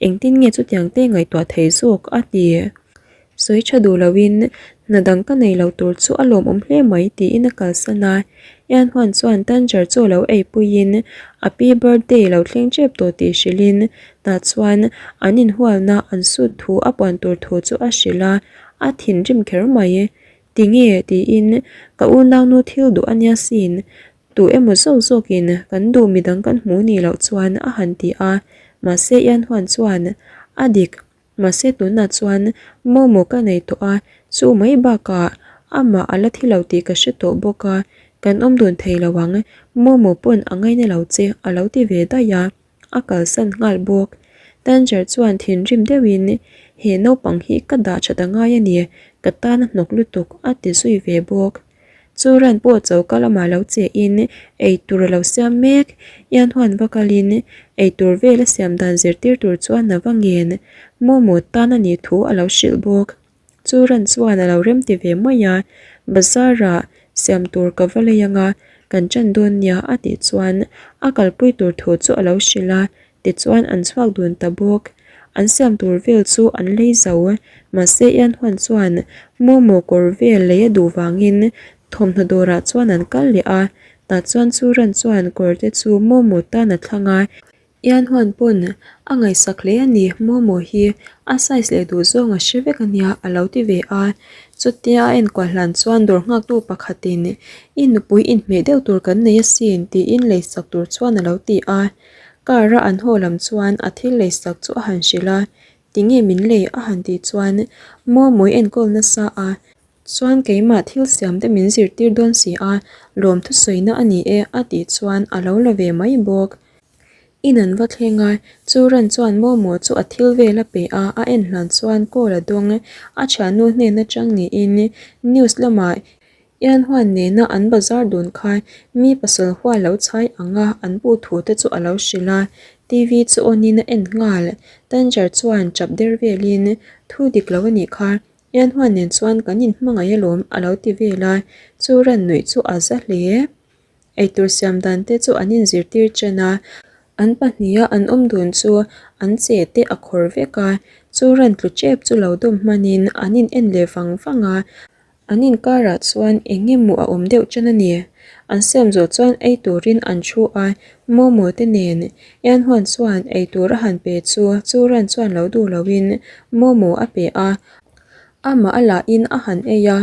engtin nge chutiang te ngaihtuah thei zawk a ti. Sawi tha duh loin hna dang ka nei lo tur chu a lawmawm hle mai tiin a kalsan a, Ian Huan chuan Tanger chu a lo eipuiin a pi birthday lo thleng tep tawh tih hrilhin tah chuan an inhualna an sut thu a puan tur thu chu a hrilh a, a thinrim kher mai. Tinge? tiin ka unaunu thil duh a nia sin, tu emaw zawk zawkin kan duh midang kan hmu nih loh chuan a han ti a, mahse Ian Huan chuan a dik. Mahse tunah chuan momo ka nei tawh a, chu mai bakah amah a la thi lo tih ka hre tawh bawk a, kan awm dun thei lo ang, momo pawn a ngaina lo che a lo ti ve daih a, a kalsan nghal bawk. Danger chuan thinrim deuhin he naupang hi ka dah that a ngai a ni, ka tan a hnawk lutuk a ti zui ve bawk. Chu ran pawh choka lamah lo che in eitur a lo siam mek. Ian huan va kalin eitur vel a siam dan zirtir tur chuan a va ngen. Momo tan a nih thu a lo hrilh bawk. Chu ran chuan a lo remti ve mai a, Bazar ah siam tur ka va lei anga kan ṭan dawn nia a tih chuan a kalpui tur thu chu a lo hrilh a. Tichuan an chhuak dun ta bawk. An siam tur vel chu an lei zo. Mahse Ian Huan chuan Momo kawr vel lei a duh vangin thawmhnaw dawrah chuan an kal leh a. Tah chuan chu ran chuan kawr te chu Momo tan a thlang a. Ian Huan pawn a ngaihsak hle a ni, Momo hi a size leh duh zawng a hre vek a nia a lo ti ve a. Chutia a enkuah hlan chuan dawr nghaktu pakhatin i nupui inhmeh deuh tur kan nei asin tiin leisak tur chuan a lo ti a. Car a an haw lam chuan a thil lei sak chu a han hrilh a, tinge min lei a han tih chuan Muamui enkawl nasa a, chuan keimah thil siam te min zirtir dawn si a, lawm thusawina a ni e a tih chuan a lo la ve mai bawk. In an va thleng a, chu ran chuan Muamua chu a thil vel a pe a, a en hlan chuan call a dawng, a thiannu hnen atang niin news lamah Ian huan nena an bazar dun kha mi pasal hua lo chhai ang a, an pu thu te chu a lo hrilh a, TV chu on in a en nghal. Tanger chuan chap der velin, Thu dik lo a nih kha, Ian huan nen chuan kan inhmangaih alawm a lo ti vel a, chu ran nuih chu a za hle. Eitur siam dan te chu an inzirtir chen a, an pahniha an awm dun chu an che te a khawr vek a, chu ran tlu tep chu lo dawm hmanin an in en leh vang vang a, An inkarah chuan eng emaw a awm deuh chen a ni. An siam zawh chuan ei turin an thu a, Momo te nen Ian Huan chuan ei tur a han pe chu chu ran chuan lo duh loin Momo a pe a, amah a lahin a han ei a,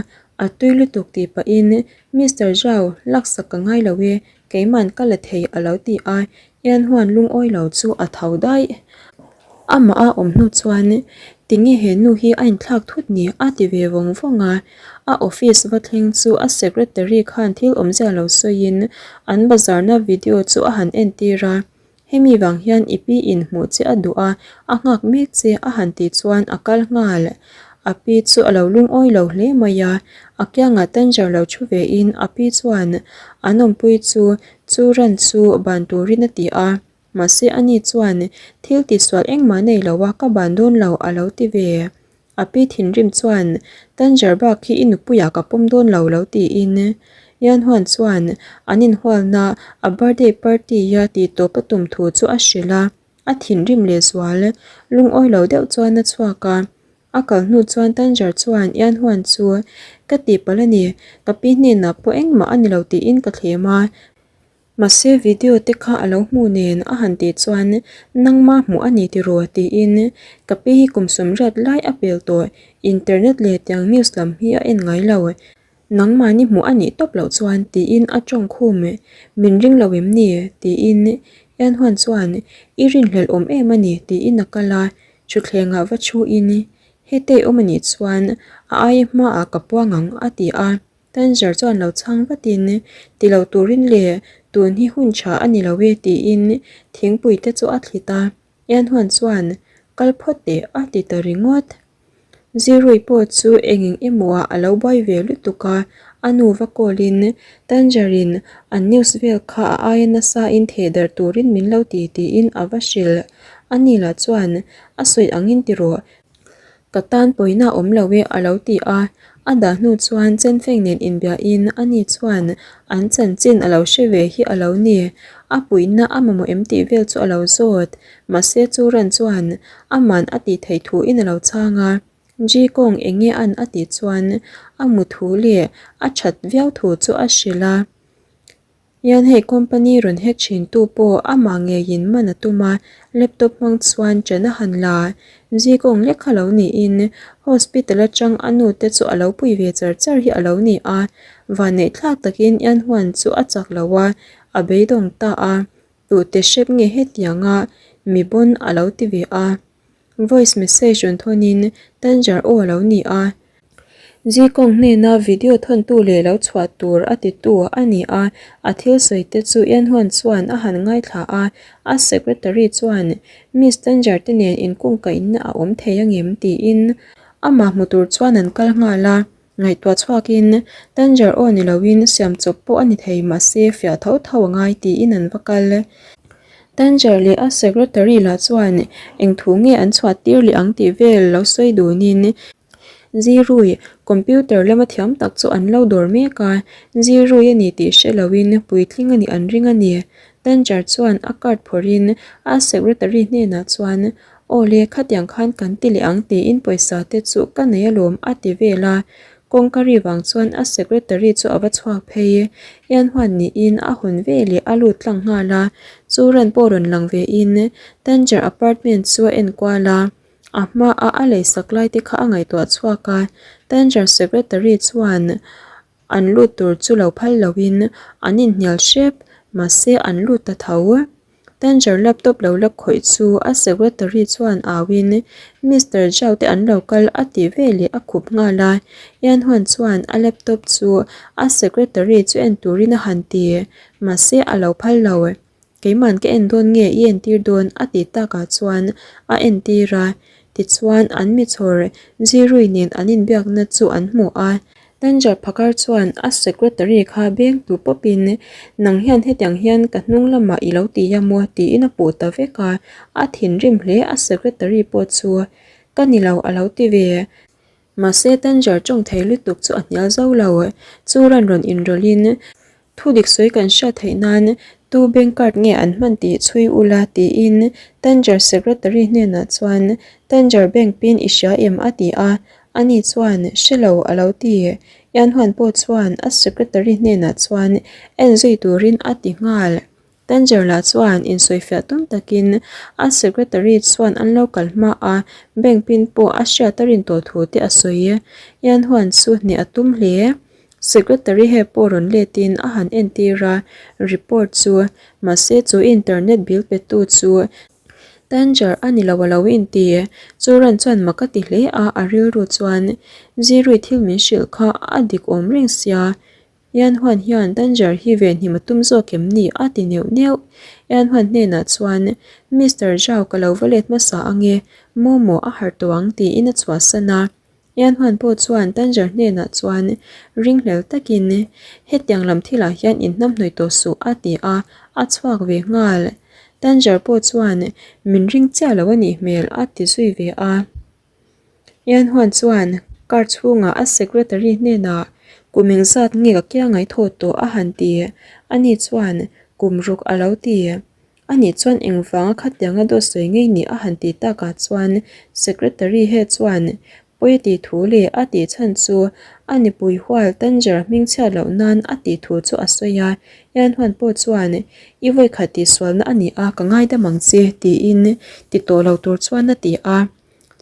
a tui lutuk tih pahin Mister Zhao laksak ka ngai lo e, keiman ka la thei a lo ti a, Ian huan lungawi lo chu a tho daih. Amah a awm hnu chuan tinge he nu hi a inthlak thut ni a ti ve vawng vawng a. A office va thleng chu a secretary khan thil awmzia lo sawiin an bazarna video chu a han entir a. Hemi vang hian i pi in hmuh che a duh a, a nghak mek che a han tih chuan a kal nghal. A pi chu a lo lungawi lo hle mai a, a kiangah Tanger lo thu vein a pi chuan an awmpui chu Chu ran chu ban turin a ti a, mahse ani chuan thil tihsual engmah nei lo a ka ban dawn lo a lo ti ve. A pi thinrim chuan Tanger bak hi i nupuiah ka pawm dawn lo lo tiin Yan Huan chuan an inhualna a birthday party a tih tawp a tum thu chu a hrilh a, a thinrim lehzual lungawi lo deuh chuan a chhuak a. A kal hnu chuan Tanger chuan Ian Huan chu ka tihpalh a ni, ka pi hnenah pawh engmah a ni lo tiin ka thlem a. Mahse video te kha a lo hmu nen a han tih chuan nangma hmuh a ni tiraw tiin ka pi hi kum sawmriat lai a pel tawh, internet leh tiang news lam hi a en ngai lo. Nangmahni hmuh a nih tawp loh chuan tiin a tawng khum min ring lo em ni tiin Ian Huan chuan i rinhlelh awm em a ni tiin a kal a. Thutthlengah va thu in hetei awm a nih chuan a aia hmaah ka puang ang a ti a, Tanger chuan lo chhang vatin ti lo turin le tun hi hun tha a ni lo e tiin thingpui te chu a thlit a, Ian Huan chuan kal phawt teh a ti ta ringawt. Zirui pawh chu eng eng emaw ah a lo buai ve lutuk a, A nu va call in Tangerine an news vel kha a aia nasa in theh darh turin min lo ti tiin a va hrilh. A ni lah chuan a sawi angin ti rawh. Ka tan pawina awm lo e a lo ti a. A dah hnu chuan Chenfeng nen inbiahin a ni chuan an chanchin a lo hre ve hi a lo ni. A puihna a mamawh em tih vel chu a lo zawt. Mahse chu ran chuan aman a tih theih thuin a lo chhang a. Ji Kong eng nge an a tih chuan a mu thu leh a that viau thu chu a hrilh a. Hian hei company rawn hack thin tu pawh amah ngeiin man a tum a, laptop hmang chuan ṭan a han la. Ji Kong lek kha lo niin hospital atang a nu te chu a lo pui ve char char hi a lo ni a. Vanneih thlak takin Yan Huan chu a chak lo a, a beidawng ta a. Tute hrep nge hetianga mi pawn a lo ti ve a. Voice message rawn thawnin Tanger aw a lo ni a. Zikawng hnena video thawntu leh lo chhuah tur a titu a ni a, a thil sawi te chu Yanhuan chuan a han ngaithla a, a secretary chuan Miss Tanger te nen inkungkaihna a awm thei angem tiin amah hmu tur chuan an kal nghal a. Ngaihtuah chhuakin Tanger aw ni loin siam chawp pawh a ni thei mahse fiah tho tho a ngai tiin an va kal. Tanger leh a secretary lah chuan eng thu nge an chhuah tir leh ang tih vel lo sawi dunin Zirui computer lama thiam tak chu an lo dawr mek a, Zirui a ni tih hre loin puitling a nih an ring a ni. Tanger chuan a card phawrhin a secretary hnenah chuan Aw le, khatiang khan kan ti leh ang tiin pawisa te chu ka nei alawm a ti vel a. Kawngka ri vang chuan a secretary chu a va chhuak phei. Ian huan niin a hawn ve leh a lut tlang nghal a. Chu ran pawh rawn lang ve in Tanger apartment chu a en kual a. A hma a a leisak lai te kha a ngaihtuah chhuak a. Tanger secretary chuan an lut tur chu lo phal lo in an inhnial hrep, mahse an lut ta tho. Tanger laptop lo la khawih chu a secretary chuan au in Mister Zhao te an lo kal a ti ve leh a khup nghal a, Yan Huan chuan a laptop chu a secretary chu en turin a han ti, mahse a lo phal lo. Keiman ka en dawn nge i entir dawn a ti takah chuan a entir a, tichuan an mi chhawr Zirui nen an inbiakna chu an hmu a. Danger phakar chuan a secretary kha beng tu pawpin nang hian hetiang hian ka hnung lamah i lo ti a maw tiin a puh ta vek a, a thinrim hle a secretary pawh chu ka ni lo a lo ti ve. Mahse Danger tawng thei lutuk chu a hnial zo lo, chu ran rawn inrawlhin Thu dik sawi kan hriat theih nan tu bank card nge an hman tih chhui ula tiin Tanger secretary hnenah chuan Tanger bank pin i hria em a ti a, ani chuan hre lo a lo ti. Yanhuan pawh chuan a secretary hnenah chuan en zui turin a ti nghal. Tanger lah chuan insawifiah tum takin a secretary chuan an lo kal hma a, bank pin pawh a hriat a rin tawh thu te a sawi. Yanhuan chu hneh a tum hle. Secretary he pawh rawn letin a han entir a, report chu, mahse chu internet bill petu chu Tanger a ni lo a lo inti. Chu ran chuan mak a ti hle a, a rilru chuan Zirui thil min hrilh kha a dik awm reng sia, Yan Huan hian Tanger hi venhim a tum zawk em ni a ti neuh neuh. Yan Huan hnenah chuan Mister Zhao ka lo va let hmasa ange, Momo a harh tawh ang tiin a chhuahsan a. Ian Huan pawh chuan Tanger hnenah chuan ringhlel takin, Hetiang lam thilah hian inhnamhnawih tawh suh a ti a, a chhuak ve nghal. Tanger pawh chuan, Min ring chiah lo a nih hmel a ti zui ve a. Ian Huan chuan car chhungah a secretary hnenah, Kum engzat nge ka kia ngaihthawh tawh a han ti. Ani chuan, Kum ruk a lo ti. Ani chuan engvanga khatianga dawt sawi ngei ni a han tih takah chuan Secretary he chuan pawi a tih thu leh a tih chhan chu a nipui hual Tanger hming chhiat loh nan a tih thu chu a sawi a, Yan Huan pawh chuan i vawikhat tihsualna a ni a ka ngaidam ang che tiin ti tawh lo tur chuan a ti a.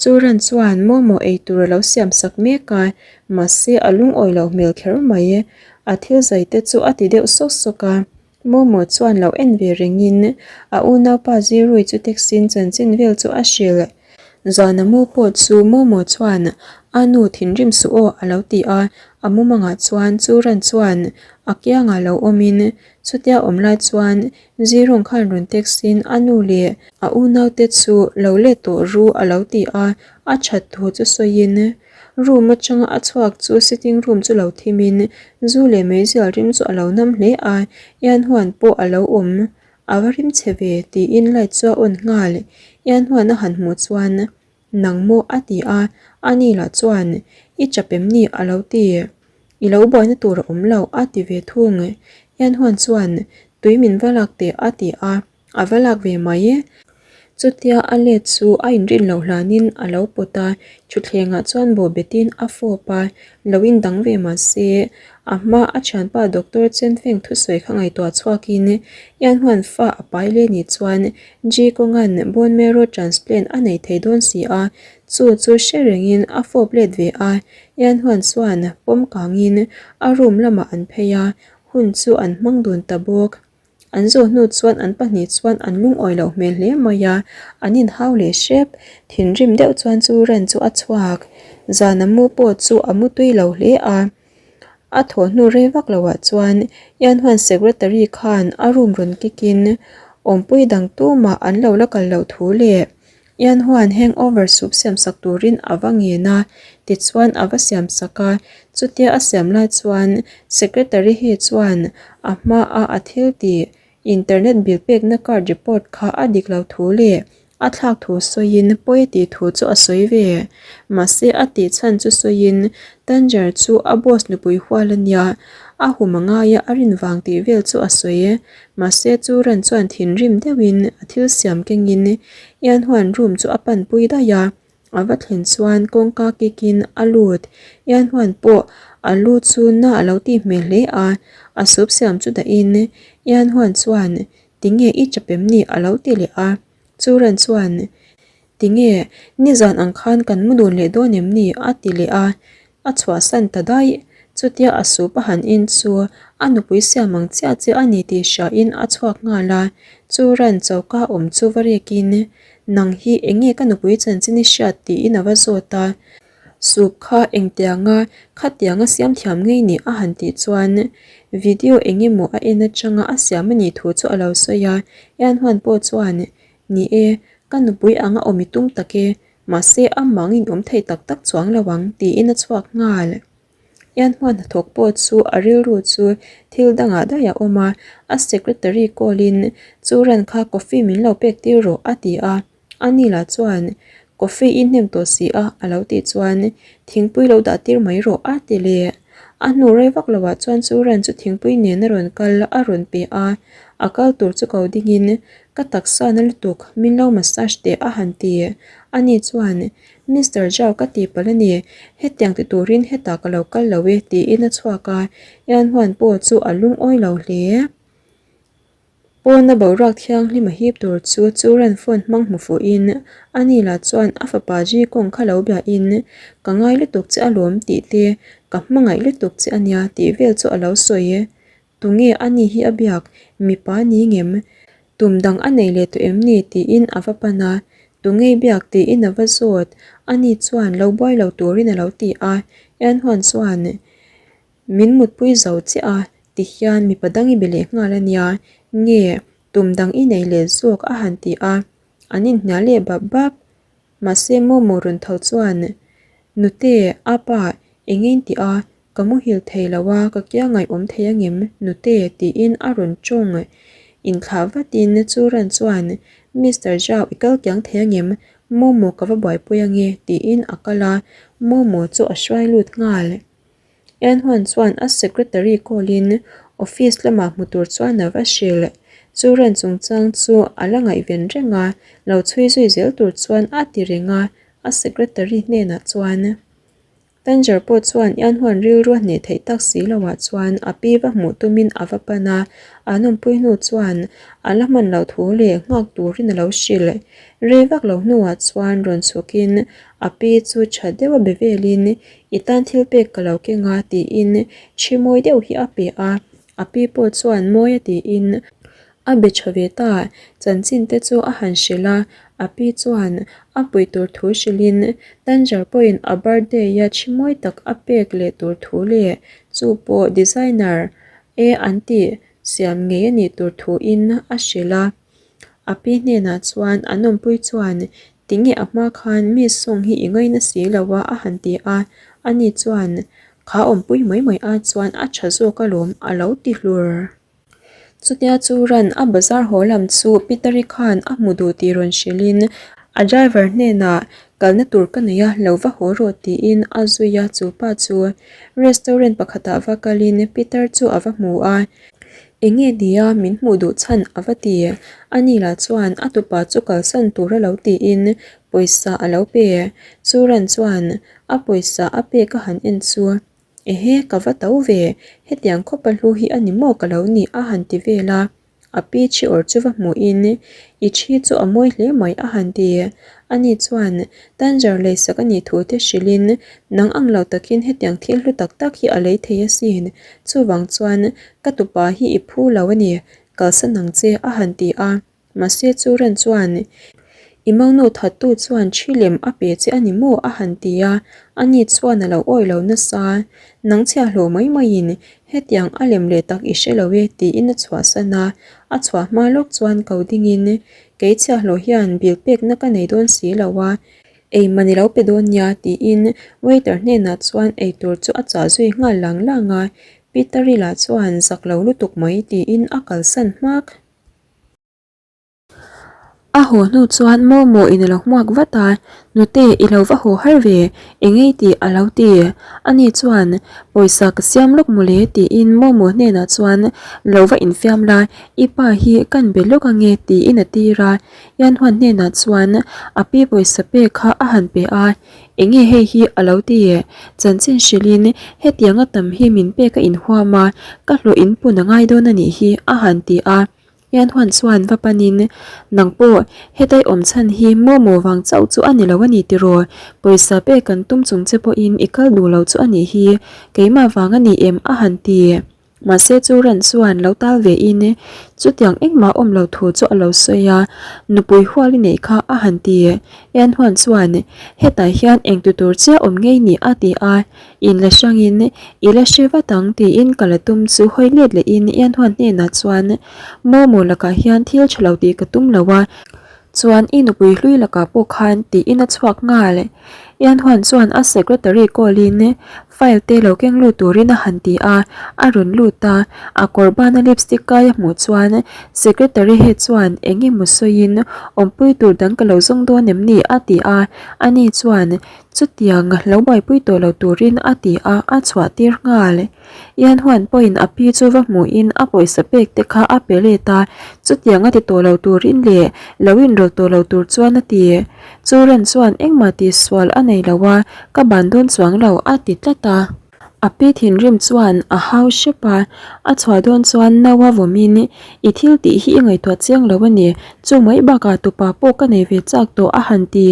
Chu ran chuan momo ei tur a lo siam sak mek a, mahse a lungawi loh hmel kher mai. A thil zai te chu a ti deuh sawk sawk a. Momo chuan lo en ve rengin a unaupa Zirui chu taxi-in chanchin vel chu a hrilh. Zana mu pawh chu Momo chuan a nu thinrim suh aw a lo ti a, a mumangah chuan chu ran chuan a kiangah lo awmin chutia awm lai chuan Zirung khan rawn taxi-in a nu leh a unaute chu lo let tawh ru a lo ti a, a that thu chu sawiin. Room atanga a chhuak chu sitting room chu lo thim in zu leh meizial rim chu a lo nam hle a, Ian huan pawh a lo awm. A va rim chhe ve tiin light chu a on nghal. Ian huan a han hmuh chuan Nang maw a ti a, ani lah chuan I chap em ni a lo ti. I lo buaina tur a awm lo a ti ve thung. Ian huan chuan Tui min va lak teh a ti a. A va lak ve mai e. Chutia a let chu a inrin loh hlanin a lo pawt a, thutthlengah chuan bawh betin a fawp a, lo indang ve mah se, a hma a thianpa Doctor Chenfeng thusawi kha ngaihtuah chhuakin Ian huan fa a pai leh nih chuan Ji kawnga'n bone marrow transplant a nei thei dawn si a, chu chu hre rengin a fawp let ve a, Ian huan chuan pawm kangin a room lamah an phei a, hun chu an hmang dun ta bawk. An zawh hnu chuan an pahnih chuan an lungawi loh hmel hle mai a, an inhau leh hrep. Thinrim deuh chuan chu ran chu a chhuak. Zana mu pawh chu a mu tui lo hle a. A thawh hnu rei vak loah chuan Ianhuan Secretary khan a room rawn kick in awmpui dang tumah an lo la kal loh thu leh Ian huan hangover soup siam sak turin a va ngen a, tichuan a va siam sak a, chutia a siam lai chuan secretary hi chuan a hmaa a thil tih internet bill pekna card report kha a dik lo thu leh a thlak thu sawiin pawi tih thu chu a sawi ve. Mahse a tih chhan chu sawiin Tanger chu a boss nupui hual a nia, a hum a ngai a, a rin vang tih vel chu a sawi. Mahse chu ran chuan thinrim deuhin a thil siam kengin Ian huan room chu a panpui daih a, a va thlen chuan kawngka kikin a lut. Ian huan pawh a lu chu na a lo tih hmel hle a, a soup siam chu dahin Ian huan chuan tinge i chap em ni a lo ti leh a. Chu ran chuan tinge nizan ang khan kan mu dun leh dawn em ni a ti leh a, A chhuahsan ta daih. Chutia a sup a han in chu a nupui siam ang chiah chiah a ni tih hriain a chhuak nghal a. Chu ran choka awm chu va rekin, Nang hi eng nge ka nupui chanchin i hriat tiin a va zawt a. Sup kha engtianga khatianga siam thiam ngei ni a han tih chuan video eng emaw a en atanga a siam a nih thu chu a lo sawi a. Ian huan pawh chuan, Ni e, ka nupui anga awm i tum tak e, Mahse a mang in awm thei tak tak chuang lo ang tiin a chhuak nghal. Ian hmuan hnathawk pawh chu a rilru chu thil dangah daih a awm a, a secretary call in chu ran kha coffee min lo pek tir rawh a ti a, ani lah chuan coffee i hnem tawh si a a lo tih chuan thingpui lo dah tir mai rawh a ti leh. A hnu rei vak loah chuan chu ran chu thingpui nen a rawn kal a rawn pe a, a kal tur chu ko dingin Ka taksa na lutuk, min lo massage teh a han ti. Ani chuan, Mister Zhao ka ti palh a ni, hetiang ti turin hetah ka lo kal lo e tiin a chhuak a, Ian Huan pawh chu a lungawi lo hle. Pawna boruak thianghlim a hip tur chu Churan phone hmang hmu fuhin ani lah chuan a fapa Ji Kong kha lo biahin, Ka ngai lutuk che alawm tih te, ka hmangaih lutuk che ania tih vel chu a lo sawi. Tunge a ni hi a biak? Mipa ni ngem? Tum dang a nei leh tawh em ni? tiin a va pan a. Tunge i biak? tiin a va zawt. Ani chuan lo buai lo turin a lo ti a. Ianhuan chuan, Min mutpui zo chiah a, tihian mipa dang i be leh nghal a nia. Nge, tum dang i nei leh zawk a han ti a. An inhnial leh bap bap. Mahse Momo rawn tho chuan, Nute, apa, eng nge in tih a? Ka muhil thei lo a, ka kia ngaihawm thei angem Nute? tiin a rawn tawng. Inthlah vatin Churan chuan, Mister Zhao i kal kiang thei angem? Momo ka va buaipui ange tiin a kal a, Momo chu a hruai lut nghal. Enhuan chuan a secretary call in office lamah hmu tur chuan a va hrilh. Churan chungchang chu a la ngaihven reng a, lo chhui zui zel tur chuan a ti reng a, a secretary hnenah chuan. Tanger pawh chuan Ianhuan rilru a hneh theih tak si loah chuan a pi va hmuh tumin a va pan a, an awmpui hnu chuan a la hman loh thu leh nghak turin a lo hrilh. Rei vak lo hnuah chuan rawn chhukin a pi chu tha deuha be velin I tan thil pek ka lo keng a tiin thi mawi deuh hi a pe a, a pi pawh chuan mawi a tiin a be tha ve ta, chanchin te chu a han hrilh a, a pi chuan a pui tur thu hrilhin Tanger pawhin a birthday a thi mawi tak a pek leh tur thu leh chu pawh designer e an tih siam ngei a nih tur thuin a hrilh a. A pi hnenah chuan an awmpui chuan tinge a hma khan mi sawng hi i ngaina si lo a a han ti a. Ani chuan, Kha awmpui mai mai ai chuan a tha zawk alawm a lo ti hlur. Chutia chu ran a bazar haw lam chu Peter-i khan a hmu duh tih rawn hrilhin a driver hnenah kalna tur ka nei a, lo va haw rawh tiin a zui a, chu pa chu restaurant pakhatah va kalin Peter chu a va hmu a, Enge nia min hmuh duh chhan a va ti? Ani lah chuan a tupa chu kalsan tur a lo tiin pawisa a lo pe. Chu ran chuan a pawisa a pek a han en chu Ehe ka va to ve, hetiang khawpa hlu hi a ni maw ka lo ni a han ti vel a. A pi thi awr chu va hmuhin i thi chu a mawi hle mai a han ti. Ani chuan Tanger leisak a nih thu te hrilhin nang ang lo takin hetiang thil hlu tak tak hi a lei thei asin, chuvang chuan ka tupa hi i phu lo a ni, kalsan ang che a han ti a. Mahse chu ran chuan I mangnu thattu chuan thi lem a pe che a ni maw a han ti a, ani chuan a lo awi lo nasa. Nang chhiahhlawh mai maiin Hetiang a lem leh tak i hre lo e tiin a chhuahsan a, a chhuah hma lawk chuan ko dingin kei chhiahhlawh hian bill pekna ka nei dawn si lo a, ei man i lo pe dawn nia tiin waiter hnenah chuan eitur chu a chah zui nghal lang lang a, Peter-i lah chuan zak lo lutuk mai tiin a kalsan hmak. A haw hnu chuan Momo in a lo hmuak vat a, Nute i lo va haw har ve, engei tih a lo ti. Ani chuan, Pawisa ka siam lawk mawle tiin Momo hnenah chuan lo va infiam la, i pa hi kan be lawk ange tiin a tir a. Yanhuan hnenah chuan a pi pawisa pek kha a han pe a, Enge hei hi a lo ti? Chanchin hrilhin hetianga tam hi min pek a inhuam a, ka hlawh inpun a ngai dawn a nih hi a han ti a. Hianhuan chuan va panin, Nang pawh, hetai awm chhan hi Momo vang chauh chu a ni lo a ni tiraw? Pawisa pek kan tum chung che pawhin i kal duh lo chu a nih hi, keimah vang a ni em? a han ti. Mahse chu ran chuan lo tal ve in, chutiang engmah awm lo thu chu a lo sawi a, nupui hual i neih kha a han ti. Hianhuan chuan, Hetah hian engtu tur chiah awm ngei ni? a ti a. In la hrangin i la hre vat ang tiin ka la tum chu hawi let lehin Ianhuan hnenah chuan Momo lakah hian thil tha lo tih ka tum lo a, chuan i nupui hlui lakah pawh khan tiin a chhuak nghal. Ianhuan chuan a secretary call in file te lo keng lut turin a han ti a, a rawn lut a, a kawr bana lipstick kai a hmuh chuan secretary head chuan eng emaw sawiin awmpui tur dang ka lo zawng dawn em ni a ti a, ani chuan Chutiang lo buaipui tawh lo turin a ti a, a chhuah tir nghal. Ianhuan pawhin a pi chu va hmuhin a pawisa pek te kha a pe let a, chutiang a ti tawh lo turin leh lo inrawlh tawh lo tur chuan a ti. Chu ran chuan engmah tihsual a nei lo a, ka ban dawn chuang lo a ti tlat a. A pi thinrim chuan a hau hrep a, a chhuah dawn chuan naua vawmin, I thil tih hi i ngaihtuah chiang lo a ni, chu mai bakah tupa pawh ka nei ve chak tawh a han ti.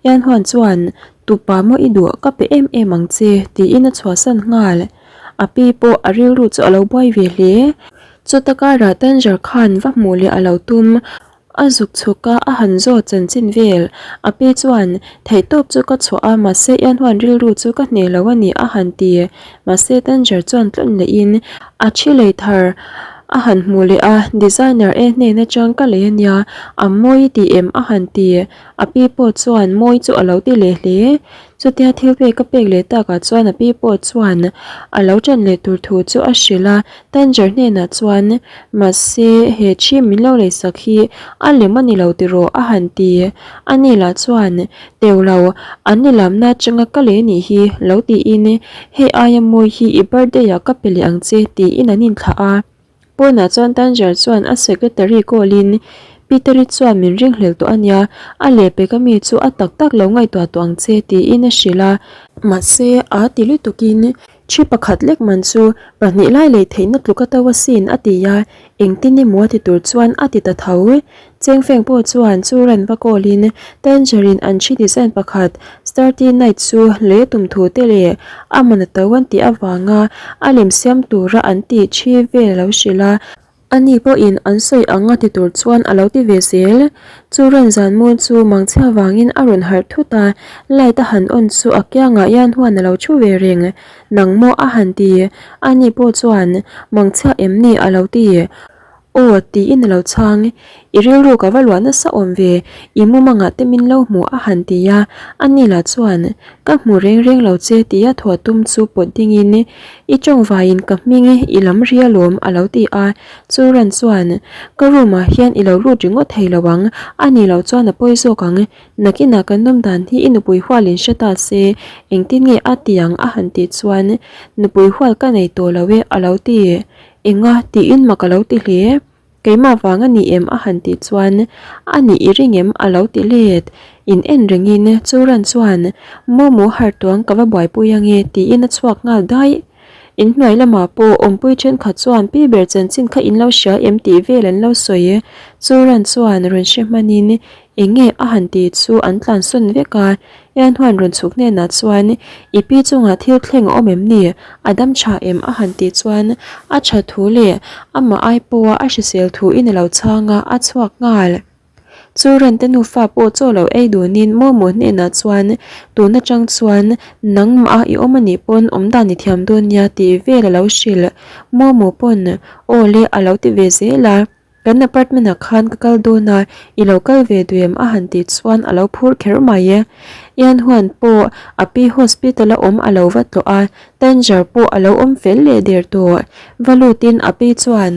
Ianhuan chuan, Tupa maw i duh, ka pe em em ang che, tiin a chhuahsan nghal. A pi pawh a rilru chu a lo buai ve hle. Chuta karah Tanger khan va hmuh leh a lo tum. A zuk chhuk a, a han zawt chanchin vel. A pi chuan, Theihtawp chu ka chhuah a, mahse Ianhuan rilru chu ka hneh lo a ni a han ti. Mahse Danger chuan tlawn lehin a thi lei thar a han hmuh leh a, Designer e hnen atang ka lei a nia, a mawi i ti em a han ti. A pi pawh chuan mawi chu a lo ti leh hle. Chutia thil pek a pek leh takah chuan a pi pawh chuan a lo ṭan leh tur thu chu a hrilh a, Tanger hnenah chuan, Mahse, he thi min lo leisak hi a lem a ni lo tiraw? a han ti. Ani lah chuan, Teu lo, an ni lamna atanga ka lei nih hi, lo tiin, Hei aia mawi hi i birthday ah ka pe leh ang che, tiin an inthlah a. Pawnah chuan Tanger chuan a secretary call in, Peter-i chuan min ringhlel tawh a nia, a lehpek ami chu a tak tak lo ngaihtuah tawh ang che tiin a hrilh a. Mahse, a ti lutukin thi pakhat lek man chu pahnih lai lei theihna tluk a to asin a ti a, engtin emaw a ti tur chuan a ti ta tho. Chengfeng pawh chuan chu ran va call in Tangerine an thi design pakhat Starty Night chu lei a tum thu te leh a man a to an tih avanga a lem siam tura an tih thi vel a lo hrilh a, ani pawhin an sawi ang a ti tur chuan a lo ti ve zel. Chu ran zan mawn chu mangchhia vangin a rawn harh thut a, light a han on chu a kiangah hian huan a lo thu ve reng. Nang maw a han ti, ani pawh chuan mangchhia em ni a lo ti. Aw, tiin a lo chhang. I rilru ka va luah nasa awm ve, i mumangah te min lo hmu a han ti a, ani lah chuan, Ka hmu reng reng lo che tia thuah tum chu pawt dingin, I tawngvaiin ka hming i lam ri alawm a lo ti a, chu ran chuan, Ka room ah hian i lo lut ringawt thei lo ang, ani lo chuan a pawi zawk ang, nakinah kan nawm dan hi i nupui hualin hre ta se, engtin nge a ti ang a han tih chuan, Nupui hual ka nei tawh lo e a lo ti. Enga tiin mak a lo ti hle. Keimah vang a ni em a han tih chuan a nih i ring em a lo ti let. In en rengin Churan chuan Momo hartuang ka va buaipui ange tiin a chhuak nghal daih. In hnuai lamah pawh awmpui thenkhat chuan pi ber chanchin kha in lo hria em tih vel an lo sawi. Churan chuan rawn hre hmanin Eng nge a han ti chu an tlansawn vek a, Ianhuan rawn chhuk hnenah chuan I pi chungah thil thleng a awm em ni? A dam tha em? a han tih chuan a tha thu leh amah ai pawha a hrisel thu in a lo chhang a, a chhuak nghal. Chu Rente nufa pawh chaw lo ei dunin Momo hnenah chuan tun atang chuan nangmah a i awm anih pawn awmdan i thiam dawn nia tih vel a lo hrilh. Momo pawn aw le a lo ti ve zel a. Kan apartment ah khan ka kal dawn a, i lo kal ve duh em a han tih chuan a lo phur kher mai e. Ian huan pawh a pi hospital a awm a lo va tlawh a, Tanger pawh a lo awm fel leh der tawh. Va lutin a pi chuan,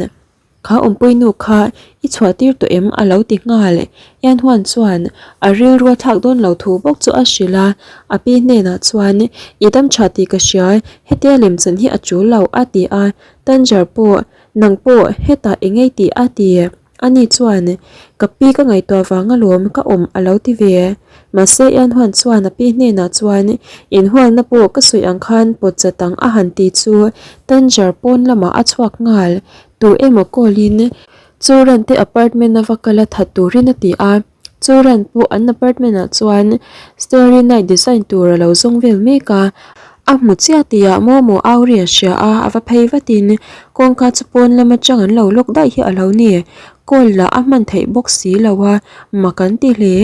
Kha awmpui nu kha i chhuah tir tawh em a lo ti nghal. Ian huan chuan a rilru a thlak dawn lo thu bawk chu a hrilh a, a pi hnenah chuan, I dam tha tih ka hria, hetia lemchan hi a tul lo a ti a, Tanger pawh Nang pawh hetah i ngei tih a ti. Ani chuan, Ka pi ka ngaihtuah vang alawm ka awm a lo ti ve. Mahse Ianhuan chuan a pi hnenah chuan, Inhualna pawh ka sawi ang khan pawt chat ang a han ti chu Tanger pawn lamah a chhuak nghal. Tu emaw call in Churan te apartment a va kal a that turin a ti a. Churan pawh an apartment ah chuan Starry Night design tur a lo zawng vel mek a, a hmu chiah tihah Momo au ri a hria a, a va phei vatin kawngka chu pawn lam atang an lo lock daih hi a lo ni, call lah a hman theih bawk si lo a, mak an ti hle.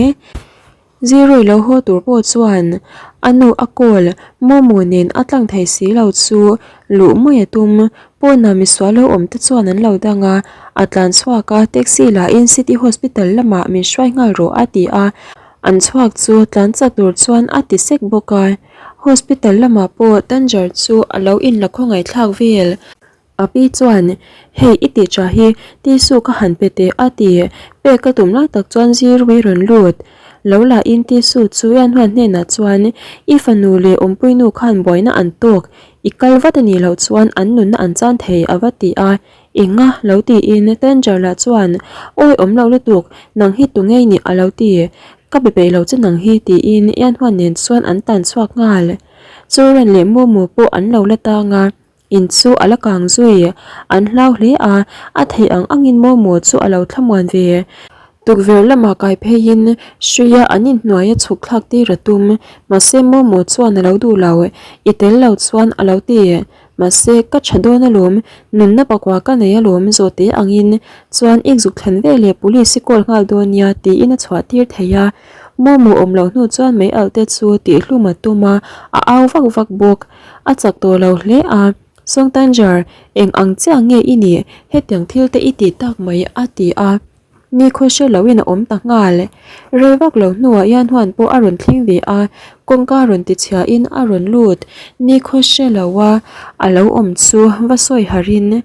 Zirui lo haw tur pawh chuan a nu a call Momo nen a tlang thei si lo chu luh mai a tum, Pawnah misual lo awm te chuan an lo dang a, a tlan chhuak a, taxi lahin City Hospital lamah min hruai nghal rawh a ti a, an chhuak chu tlan chak tur chuan a ti sek bawk a, Hospital lamah pawh Tanger chu a lo inla khawngaihthlak vel. A pi chuan, Hei i tih tha hi tissue ka han pe teh a ti, pek ka tum lai tak chuan Zirui rawn lut. Lo lahin tissue chu Ianhuan hnenah chuan, I fanu leh awmpuinu khan buaina an tawk, I kal vat a nih loh chuan an nunna an chan thei a va ti a, Enga lo tiin Tanger lah chuan Awi awm lo lutuk, nang hi tu ngei nih a lo ti, ka be peih lo che nang hi tiin Ianhuan nen chuan an tan chhuak nghal. Churan leh Mumu pawh an lo la tang a, in chu a la kang zui, an hlau hle a, a theih ang angin Mumu chu a lo thlamuan ve. Tukverh lamah kai pheiin hruia an inhnuaia chhuk thlak tir a tum, mahse Momo chuan a lo duh lo, I tel lo chuan a lo ti. Mahse ka tha dawn alawm, nunna pakua ka nei alawm zawhte angin chuan ik zuk thlen ve leh police i call nghal dawn nia tiin a chhuah tir thei a. Momo awm loh hnu chuan mei alh te chu tihhlum a tum a, a au vak vak bawk. A chak tawh lo hle a. Songtanger, eng ang chiah nge i nih? Hetiang thil te i ti tak mai a ti a. Nikhaw hre loin a awm ta nghal. Rei vak lo hnuah hian huan pawh a rawn thleng ve a, kawngka rawn ti chhiahin a rawn lut. Nikhaw hre loa a lo awm chu va sawi harhin,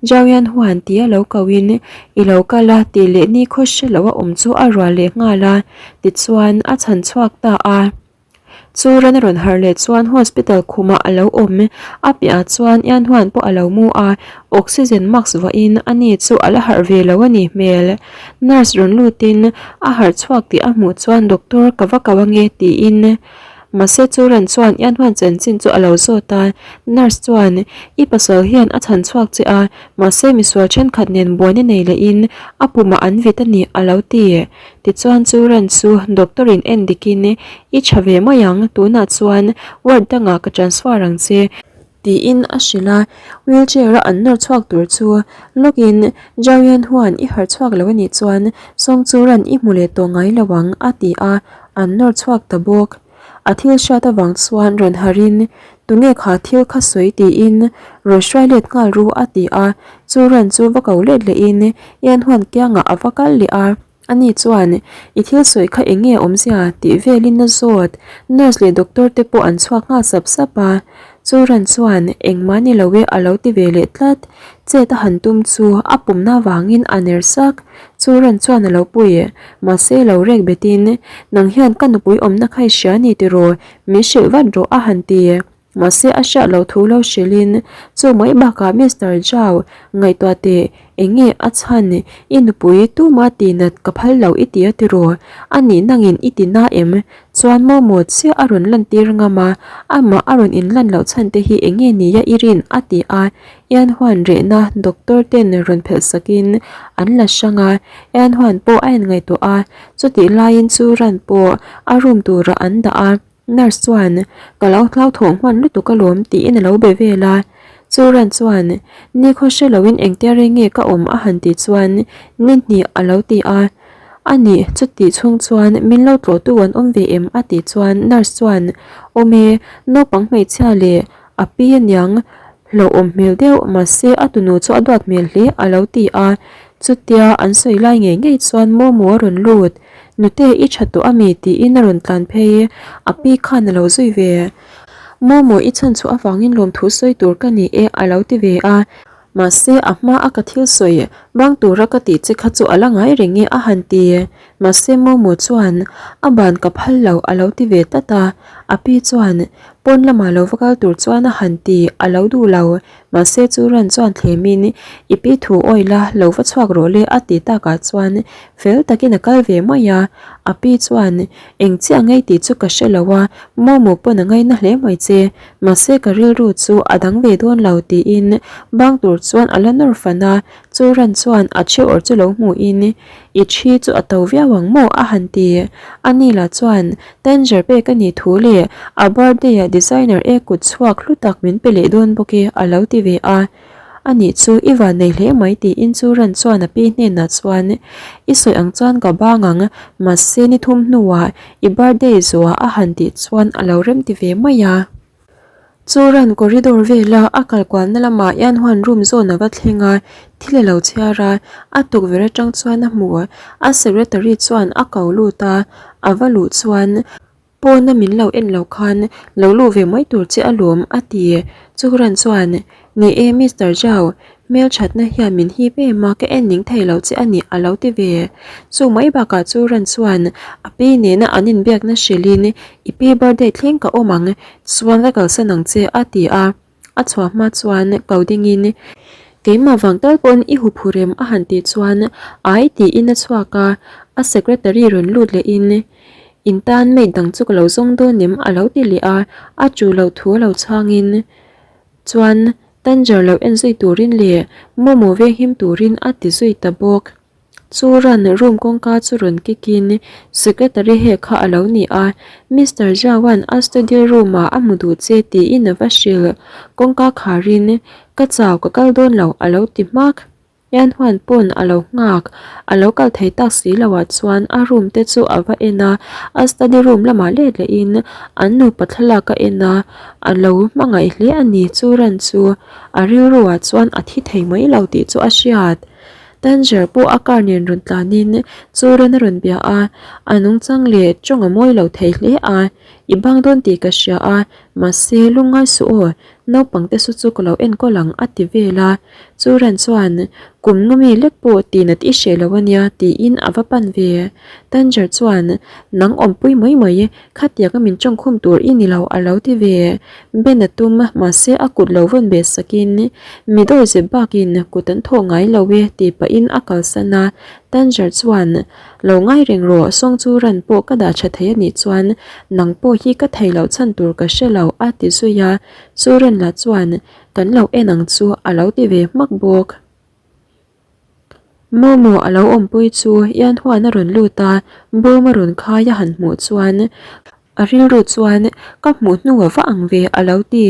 Zhao huan tia lo kohin i lo kal a tih leh nikhaw hre loa awm chu a rual leh nghal a, tichuan a chhan chhuak ta a. Chu ran a rawn harh leh chuan hospital khumah a lo awm. A piahah chuan Ianhuan pawh a lo mu a, oxygen mask vuahin a ni chu a la harh ve lo a ni hmel. Nurse rawn lutin a harh chhuak tih a hmuh chuan doctor ka va ko ange tiin. Mahse chu ran chuan Ianhuan chanchin chu a lo zawt a, nurse chuan i pasal hian a chhan chhuak che a, mahse misual thenkhat nen buaina nei lehin a pumah an vit a ni a lo ti. Tichuan chu ran chu doctor in en dik in i tha ve mai ang, tunah chuan ward dangah ka transfer ang che tiin a hrilh a, wheelchair a an nawr chhuak tur chu lawk in Zhao Yan Huan i harh chhuak lo anih chuan Song chu ran i hmu leh tawh ngai lo ang a ti a, an nawr chhuak ta bawk. A thil hriat avang chuan rawn harhin, Tunge kha thil kha sawi tiin rawn hruai let nghal ru a ti a, chu ran chu va ko let lehin Ian huan kiangah a va kal leh a. Ani chuan, I thil sawi kha eng nge awmzia? tih velin a zawt. Nurse leh doctor te pawh an chhuak nghal sap sap a. Chu ran chuan, Engmah ni lo e a lo ti ve leh tlat. Chet a han tum chu a pumna vangin a ner sak. Chu ran chuan a lo pui. Mahse lo rek betin, Nang hian ka nupui awmna kha i hria ni tiraw? Min hrilh vat rawh a han ti. Mahse a hriat loh thu lo hrilhin, Chu mai bakah Mister Zhao, ngaihtuah teh, eng nge a chhan? I nupui tuma tihnat ka phal lo i ti a tiraw? A nih nangin i ti na em? Chuan Momo chiah a rawn lantir ngam a, amah a rawn inlan loh chhan te hi eng nge nia i rin? a ti a. Ian Huan rehna doctor ten rawn phelh sakin an la hrang a, Ian Huan pawh a inngaihtuah a, chutih laiin chu ran pawh a room turah an dah a. Nurse chuan, Ka lo hlauthawng hman lutuk alawm tiin a lo be vel a. Chu ran chuan, Nikhaw hre loin engtia rei nge ka awm a han tih chuan ni hnih a lo ti a. A nih, chutih chhung chuan min lo tlawhtu an awm ve em a tih chuan nurse chuan, Awm e, naupang hmeichhia leh a pi aniang hlauhawm hmel deuh mahse a tunu chu a duat hmel hle a lo ti a. Chutia an sawi lai ngei ngei chuan Momo a rawn lut. Nute i tha tawh ami? tiin a rawn tlan phei. A pi khan a lo zui ve. Momo i chhan chhuah avangin lawmthu sawi tur ka ni e a lo ti ve a. Mahse a hma a ka thil sawi bang tura ka tih che kha chu a la ngai reng e a han ti. Mahse Momo chuan a ban ka phal lo a lo ti ve tlat a. A pi chuan pawn lamah lo va kal tur chuan a han ti a lo duh lo. Mahse chu ran chuan thlemin, I pi thu awi la, lo va chhuak rawh le a ti takah chuan fel takin a kal ve mai a. A pi chuan, Eng chiah ngei tih chu ka hre lo a, Momo pawn a ngaina hle mai che, mahse ka rilru chu a dang ve dawn lo tiin bang tur chuan a la nawr fan a. Chu ran chuan a thi awrh chu lo hmuhin, I thi chu a to viau ang maw? a han ti. Ani lah chuan, Tanger pek a nih thu leh a birthday ah designer e kut chhuak hlu tak min pe leh dawn bawk e a lo ti ve a. A nih chu i van nei hle mai tiin chu ran chuan a pi hnenah chuan I sawi ang chuan ka bang ang mahse ni thum hnuah i birthday zuah a han tih chuan a lo rem ti ve mai a. Chu ran corridor vela a kal kualna lamah hian huan room zawn a va thleng a, thil a lo chhiar a, a tukverh atang chuan a hmu a, a secretary chuan a ko lut a, a va luh chuan pawna min lo en lo khan lo luh ve mai tur che alawm a ti. Chu ran chuan Ni e Mister Zhao, hmelthatna hian min hip em a, ka en ning thei lo che a ni a lo ti ve. Chu mai bakah chu ran chuan a pi nena an inbiakna hrilhin i pi birthday thleng ka awm ang, chuan ka kalsan ang che a ti a. A chhuah hma chuan ko dingin keimah vang tal pawn i huphurh em a han tih chuan ai tiin a chhuak a, a secretary rawn lut lehin in tan maid dang chu ka lo zawng dawn em a lo ti leh a, a chu loh thu a lo chhangin. Chuan Tanger lo en zui turin leh Momo venghim turin a ti zui ta bawk. Chu ran room kawngka chu rawn kick in secretary he kha a lo ni a, Mister Zhao-a'n a studio room ah a hmu duh che tiin a va hrilh. Kawngka kharin ka chau ka kal dawn lo a lo ti hmak. Hian huan pawn a lo nghak, a lo kal thei tak si lo ah chuan a room te chu a va en a, a study room lamah let leh in an nupa thlalak a en a, a lo hmangaih hle a ni chu ran chu a rilru ah chuan a thi thei mai lo tih chu a hriat. Tanger pawh a car nen rawn tlan in chu ran a rawn bia a, a nungchang leh tawng a mawi lo thei hle a, i bang dawn tih ka hria a, mahse lungngai suh aw, naupang te su chu ka lo enkawl ang a ti vel a. Chu ran chuan, Kum nga mi lek pawh tihnat i hreh lo a nia tiin a va pan ve. Tanger chuan, Nang awmpui mai mai, khatianga min tawngkhum tur i ni lo a lo ti ve. Ben a tum, mahse a kut lo vawn beh sakin, Mi dawizep bakin kut an thawh ngai lo e tih pahin a kalsan a. Tanger chuan, Lo ngai reng rawh, sawng chu ran pawh ka dah tha thei a nih chuan nang pawh hi ka thei loh chhan tur ka hre lo a ti zui a. Chu ran lah chuan, Kan lo en ang chu a lo ti ve hmak bawk. Momo a lo awmpui chu Ian huan a rawn lut a, bawm a rawn khai a han hmuh chuan a rilru chuan ka hmuh hnu a va ang ve a lo ti.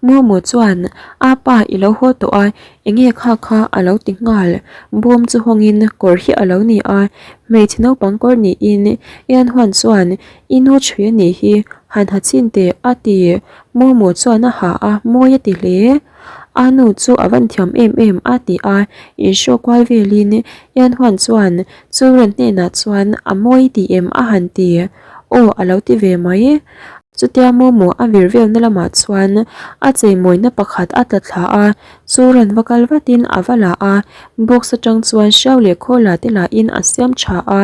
Momo chuan a pa i lo haw tawh a, enge kha kha a lo ti nghal. Bawm chu hawngin kawr hi a lo ni a, hmeichhe naupang kawr niin Ian huan chuan i nu chhui a nih hi. Han ha chin teh a ti. Momo chuan a ha a, mawi a ti hle. A nu chu a van thiam em em a ti a, inhrawk kual velin Yanhuan chuan Children hnenah chuan a mawi ti em a han ti. Aw a lo ti ve mai. Chutia Momo a vir velna lamah chuan a cheimawina pakhat a tla thla a, chu rawn va kal vatin a va la a, box atang chuan hriau leh khawla te lahin a siam tha a,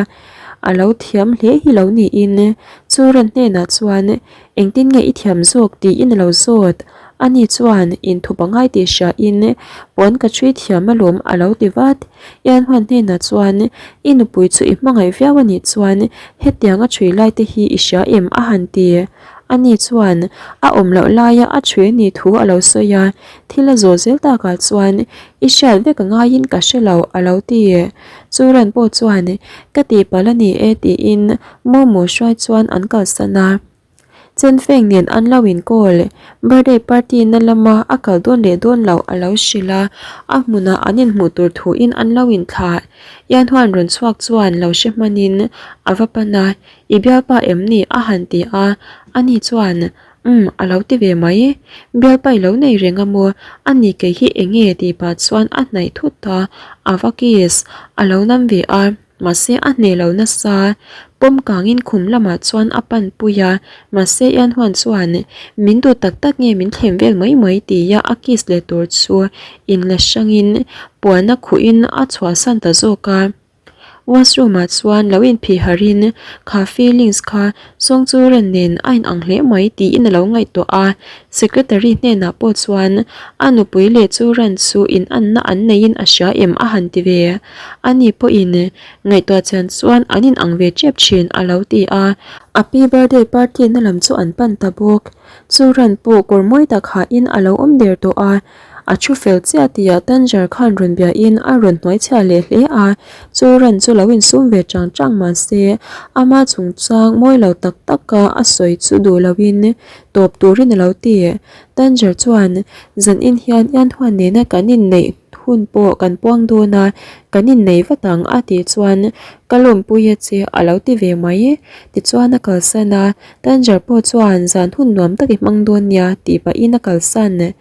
a lo thiam hle hi lo niin chu rawn hnenah chuan engtin nge i thiam zawk tiin a lo zawt. Ani chuan inthup a ngai tih hriain puan ka ṭhui thiam alawm a lo ti vat. Ianhuan hnenah chuan i nupui chu i hmangaih viau a nih chuan hetiang a ṭhui lai te hi i hria em a han ti. Ani chuan a awm loh laia a ṭhui a nih thu a lo sawi a, thil a zawh zel takah chuan i hriat vek a ngaiin ka hre lo a lo ti. Churan pawh chuan ka tihpalh a ni e tiin Momo hruai chuan an kalsan a. Chenfeng nen an lo inkawl. Birthday party na lama a kal dawn leh dawn loh a lo hrilh a, a hmunah an inhmuh tur thuin an lo inthlah. Ianhuan rawn chhuak chuan lo hre hmanin a va pan a, I bialpa em ni? a han ti a, ani chuan, Umm, a lo ti ve mai. Bialpa i lo nei reng a maw? Ani kei hi eng nge? tih pah chuan a hnaih thut a, a va kiss, a lo nam ve a. Mahse a hneh lo nasa. Pawm kangin khum lamah chuan a pan pui a, mahse Ianhuan chuan min duh tak tak nge min thlem vel mai mai tia a kiss leh tur chu inla hrangin puan a khuhin a chhuahsan ta zawk a. Washroom ah chuan lo inphih harhin kha feelings kha Sawngchuran nen a inang hle mai tiin a lo ngaihtuah a, secretary hnenah pawh chuan a nupui leh Churan chu inanna an neiin a hria em a han ti ve. Ani pawhin ngaihtuah chian chuan an inang ve tep thin a lo ti a. A pi birthday party na lam chu an pan ta bawk. Churan pawh kawr mawi tak hahin a lo awm der tawh a. A thu fel chiah tihah Tanger khan rawn biahin a rawn hnuaichhiah leh hle a, chu ran chu lo insum ve chang chang mah se ama chungchang mawi lo tak taka a sawi chu duh loin tawp turin a lo ti. Tanger chuan, Zanin hian Ianhuan nena kan inneih hun pawh kan puang dawn a, kan innei vat ang a tih chuan ka lawmpui a che a lo ti ve mai. Tichuan a kalsan a, Tanger pawh chuan zan hun nuam tak i hmang dawn nia tih pahin a kalsan.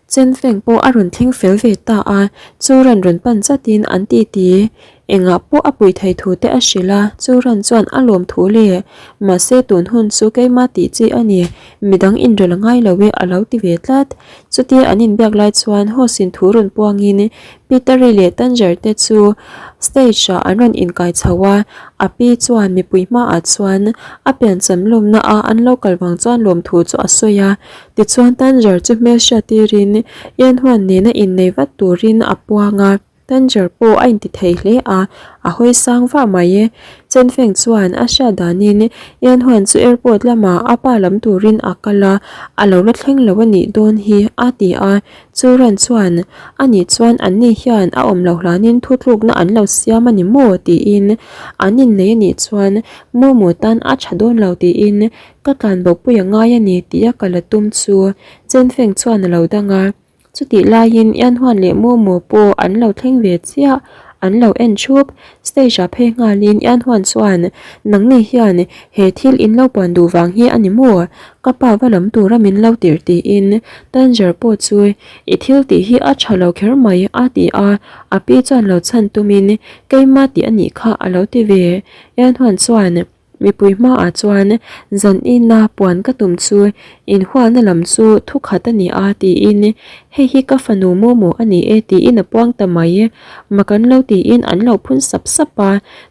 Chenfeng pawh a rawn thleng fel ve ta a, chu ran rawn pan chatin an titi. Engah pawh a pui thei thu te a hrilh a, chu ran chuan a lawm thu le. Mahse tun hun chu keimah tih chi a ni, midang inrel a ngai lo e a lo ti ve tlat. Chutia an inbiak lai chuan host in thu rawn puangin Peter-i leh Tanger te chu stage ah an rawn inkai chho a, a pi chuan mipui hmaah chuan a piancham lawmna a an lo kal vang chuan lawmthu chu a sawi a. Tichuan Tanger chu hmelhriat tirin Ianhuan nena innei vat turin a puang a, Tanger pawh a inti thei hle a, a hawi sang vah mai. Chenfeng chuan a hriat danin Ianhuan chu airport lamah a pa lam turin a kal a, a lo la thleng lo a nih dawn hi a ti a. Churan chuan, Ani chuan anni hian a awm loh hlanin thutlukna an lo siam a ni maw? tiin an innei a nih chuan Momo tan a tha dawn lo tiin Ka tlan bawkpui a ngai a ni tih a kal a tum chu Chenfeng chuan a lo dang a. Chutih laiin Ianhuan leh Momo pawh an lo thleng ve chiah, an lo en thup. Stage ah phei nghalin Ianhuan chuan, Nangni hian he thil in lo puan duh vang hi a ni maw? Ka pa va lam tura min lo tirh tiin Tanger pawh chu i thil tih hi a tha lo kher mai a ti a, a pi chuan lo chhan tumin keimah tih a nih kha a lo ti ve. Ianhuan chuan. Mipui hmaah chuan zan ina puan ka tum chu inhualna lam chu thu khat a ni a tiin hei hi ka fanu maw maw a ni e tiin a puang ta mai. Mak an lo tiin an lo phun sap sap a,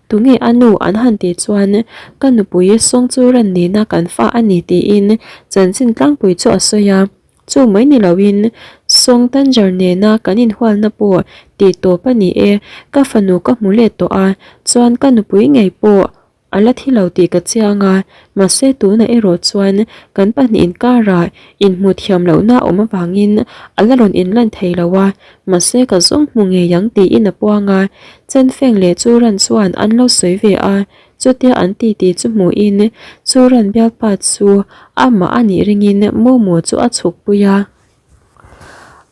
tunge a nu an han tih chuan ka nupui Sawngchuran nena kan fa a ni tiin chanchin tlangpui chu a sawi a. Chu mai ni loin Song Tanger nena kan inhualna pawh tih tawp a ni e, ka fanu ka hmu let tawh a, chuan ka nupui ngei pawh a la thi lo tih ka chiang a, mahse tunah erawh chuan kan pahnih inkarah inhmuh thiam lohna a awm avangin a la rawn inlan thei lo a, mahse ka zawng hmu ngei ang tiin a puang a, Chenfeng leh Churan chuan an lo sawi ve a, Chutia an titi chu hmuhin Churan bialpa chu amah a nih ringin Momo chu a chhuk pui a.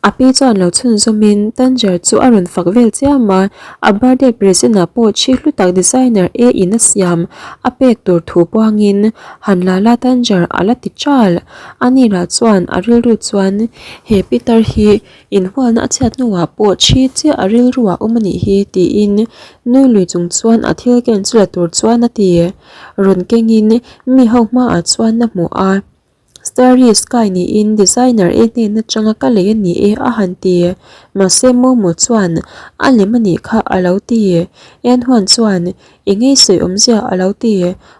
A pi chuan lo chhunzawmin Tanger chu a rawn fak vel chiam a, a birthday present ah pawh thi hlu tak designer A in a siam a pek tur thu puangin han la la Tanger a la ti chal. Ani lah chuan a rilru chuan he pitar hi inhualna a chhiat hnuah pawh thi chiah a rilru ah awm a nih hi tiin nui lui chung chuan a thil ken chu la tur chuan a ti. Rawn kengin mi ho hmaah chuan a hmuh a. Starry Sky niin designer e hnen atanga ka lei a ni e a han ti. Mahse Momo chuan a lem a nih kha a lo ti. Enhuan chuan i ngei sawi awmzia a lo ti.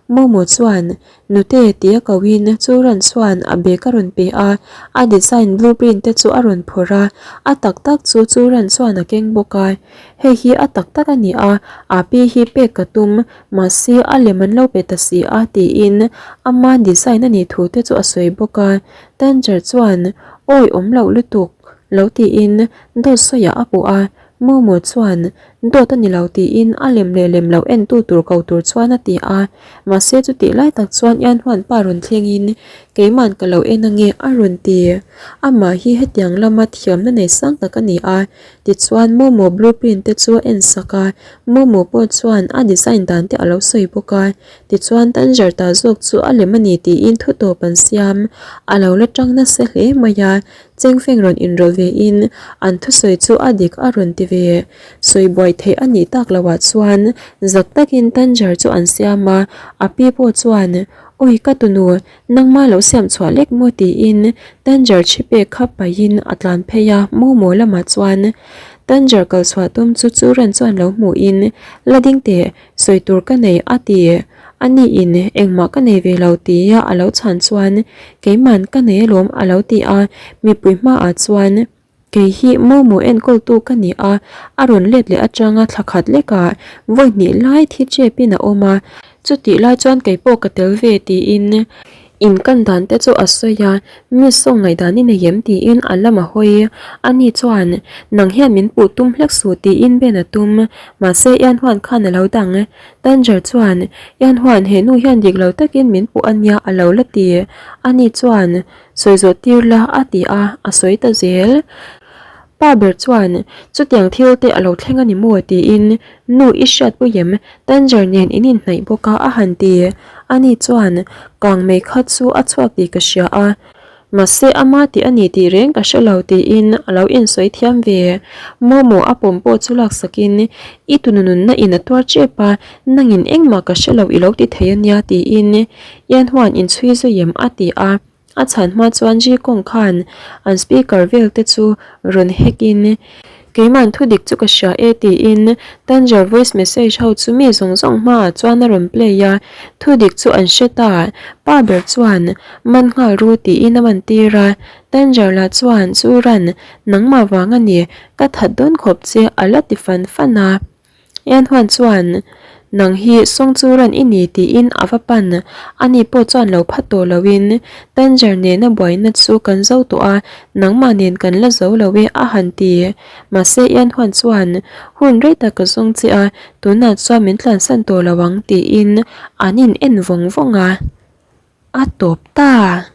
Momo chuan nute tia koin chu ran chuan a bag a rawn pe a, a design blueprint te chu a rawn phawrh a, a tak tak chu chu ran chuan a keng bawk a. Hei hi a tak tak a ni a, a pi hi pek ka tum. Mahse, a lem an lo pe ta si a tiin ama design a nih thu te chu a sawi bawk a. Tanger chuan, Awi awm loh lutuk lo tiin dawt sawiah a puh a. Momo chuan, Dawt a ni lo tiin a lem leh lem loh entu tur ko tur chuan a ti a. Mahse, chutih lai tak chuan Ianhuan pa rawn thlengin, Keiman ka lo en ange a rawn ti. Amah hi hetiang lama thiamna nei sang tak a ni a. Tichuan Momo blueprint te chu a en sak a, Momo pawh chuan a design dan te a lo sawi bawk a. Tichuan Tanger ta zawk chu a lem a ni tiin thu tawp an siam. A lo la tang nasa hle mai a, Chengfeng rawn inrawlh ve in an thusawi chu a dik a rawn ti ve. Sawi buai theih a nih tak loh ah chuan zak takin Tanger chu an siam a, a pi pawh chuan, Awi ka tunu, Nangma lo siam chhuah lek maw tiin Tanger chhi pek kha paihin a tlan phei a, Momo lamah chuan Tanger kal chhuah tum chu chu ran chuan lo hmuhin la ding teh, sawi tur ka nei a ti. Ani in engmah ka nei ve lo tia a lo chhan chuan keiman ka nei alawm a lo ti a, mipui hmaah chuan Kei hi Momo enkawltu ka ni a, a rawn let leh atanga thla khat lekah vawi hnih lai thi chepin a awm a, chutih lai chuan kei pawh ka tel ve tiin inkan dan te chu a sawi a, mi saw ngaihdan i nei em tiin a lam a hawi. Ani chuan nang hian min puh tum hlek suh tiin ben a tum, mahse Ianhuan khan a lo dang. Tanger chuan Ianhuan he nu hian dik lo takin min puh a nia a lo la ti. Ani chuan Sawi zawh tir la a ti a, a sawi ta zel. Pa ber chuan, Chutiang thil te a lo thleng a ni maw? tiin, Nu i hriat pui em? Tanger nen in inhnaih bawk a a han ti. Ani chuan, Kang mei kha chu a chhuak tih ka hria a, mahse ama tih a ni tih reng ka hre lo tiin a lo insawi thiam ve. Momo a pawm pawh chu laksakin, I tunununna in a tuar chep a, nangin engmah ka hre lo i lo ti thei a nia tiin Ian huan inchhui zui em a ti a, a chhan hma chuan Ji Kong khan an speaker vel te chu rawn hack in Keiman thu dik chu ka hria e tiin Tanger voice message ho chu mi zawng zawng hmaah chuan a rawn play a, thu dik chu an hre ta, pa ber chuan man nghal ru tiin a man tir a, Tanger lah chuan chu ran nangmah vang a ni ka that dawn khawp che a la ti fan fan a. Ianhuan chuan, Nang hi Sawngchuran i ni tiin a va pan. Ani pawh chuan lo phat tawh loin, Tanger nena buaina chu kan zo tawh a, nangmah nen kan la zo lo e a han ti. Mahse Ianhuan chuan, Hun rei tak ka zawng che a, tunah chuan min tlansan tawh lo ang tiin an in en vawng vawng a. A tawp ta.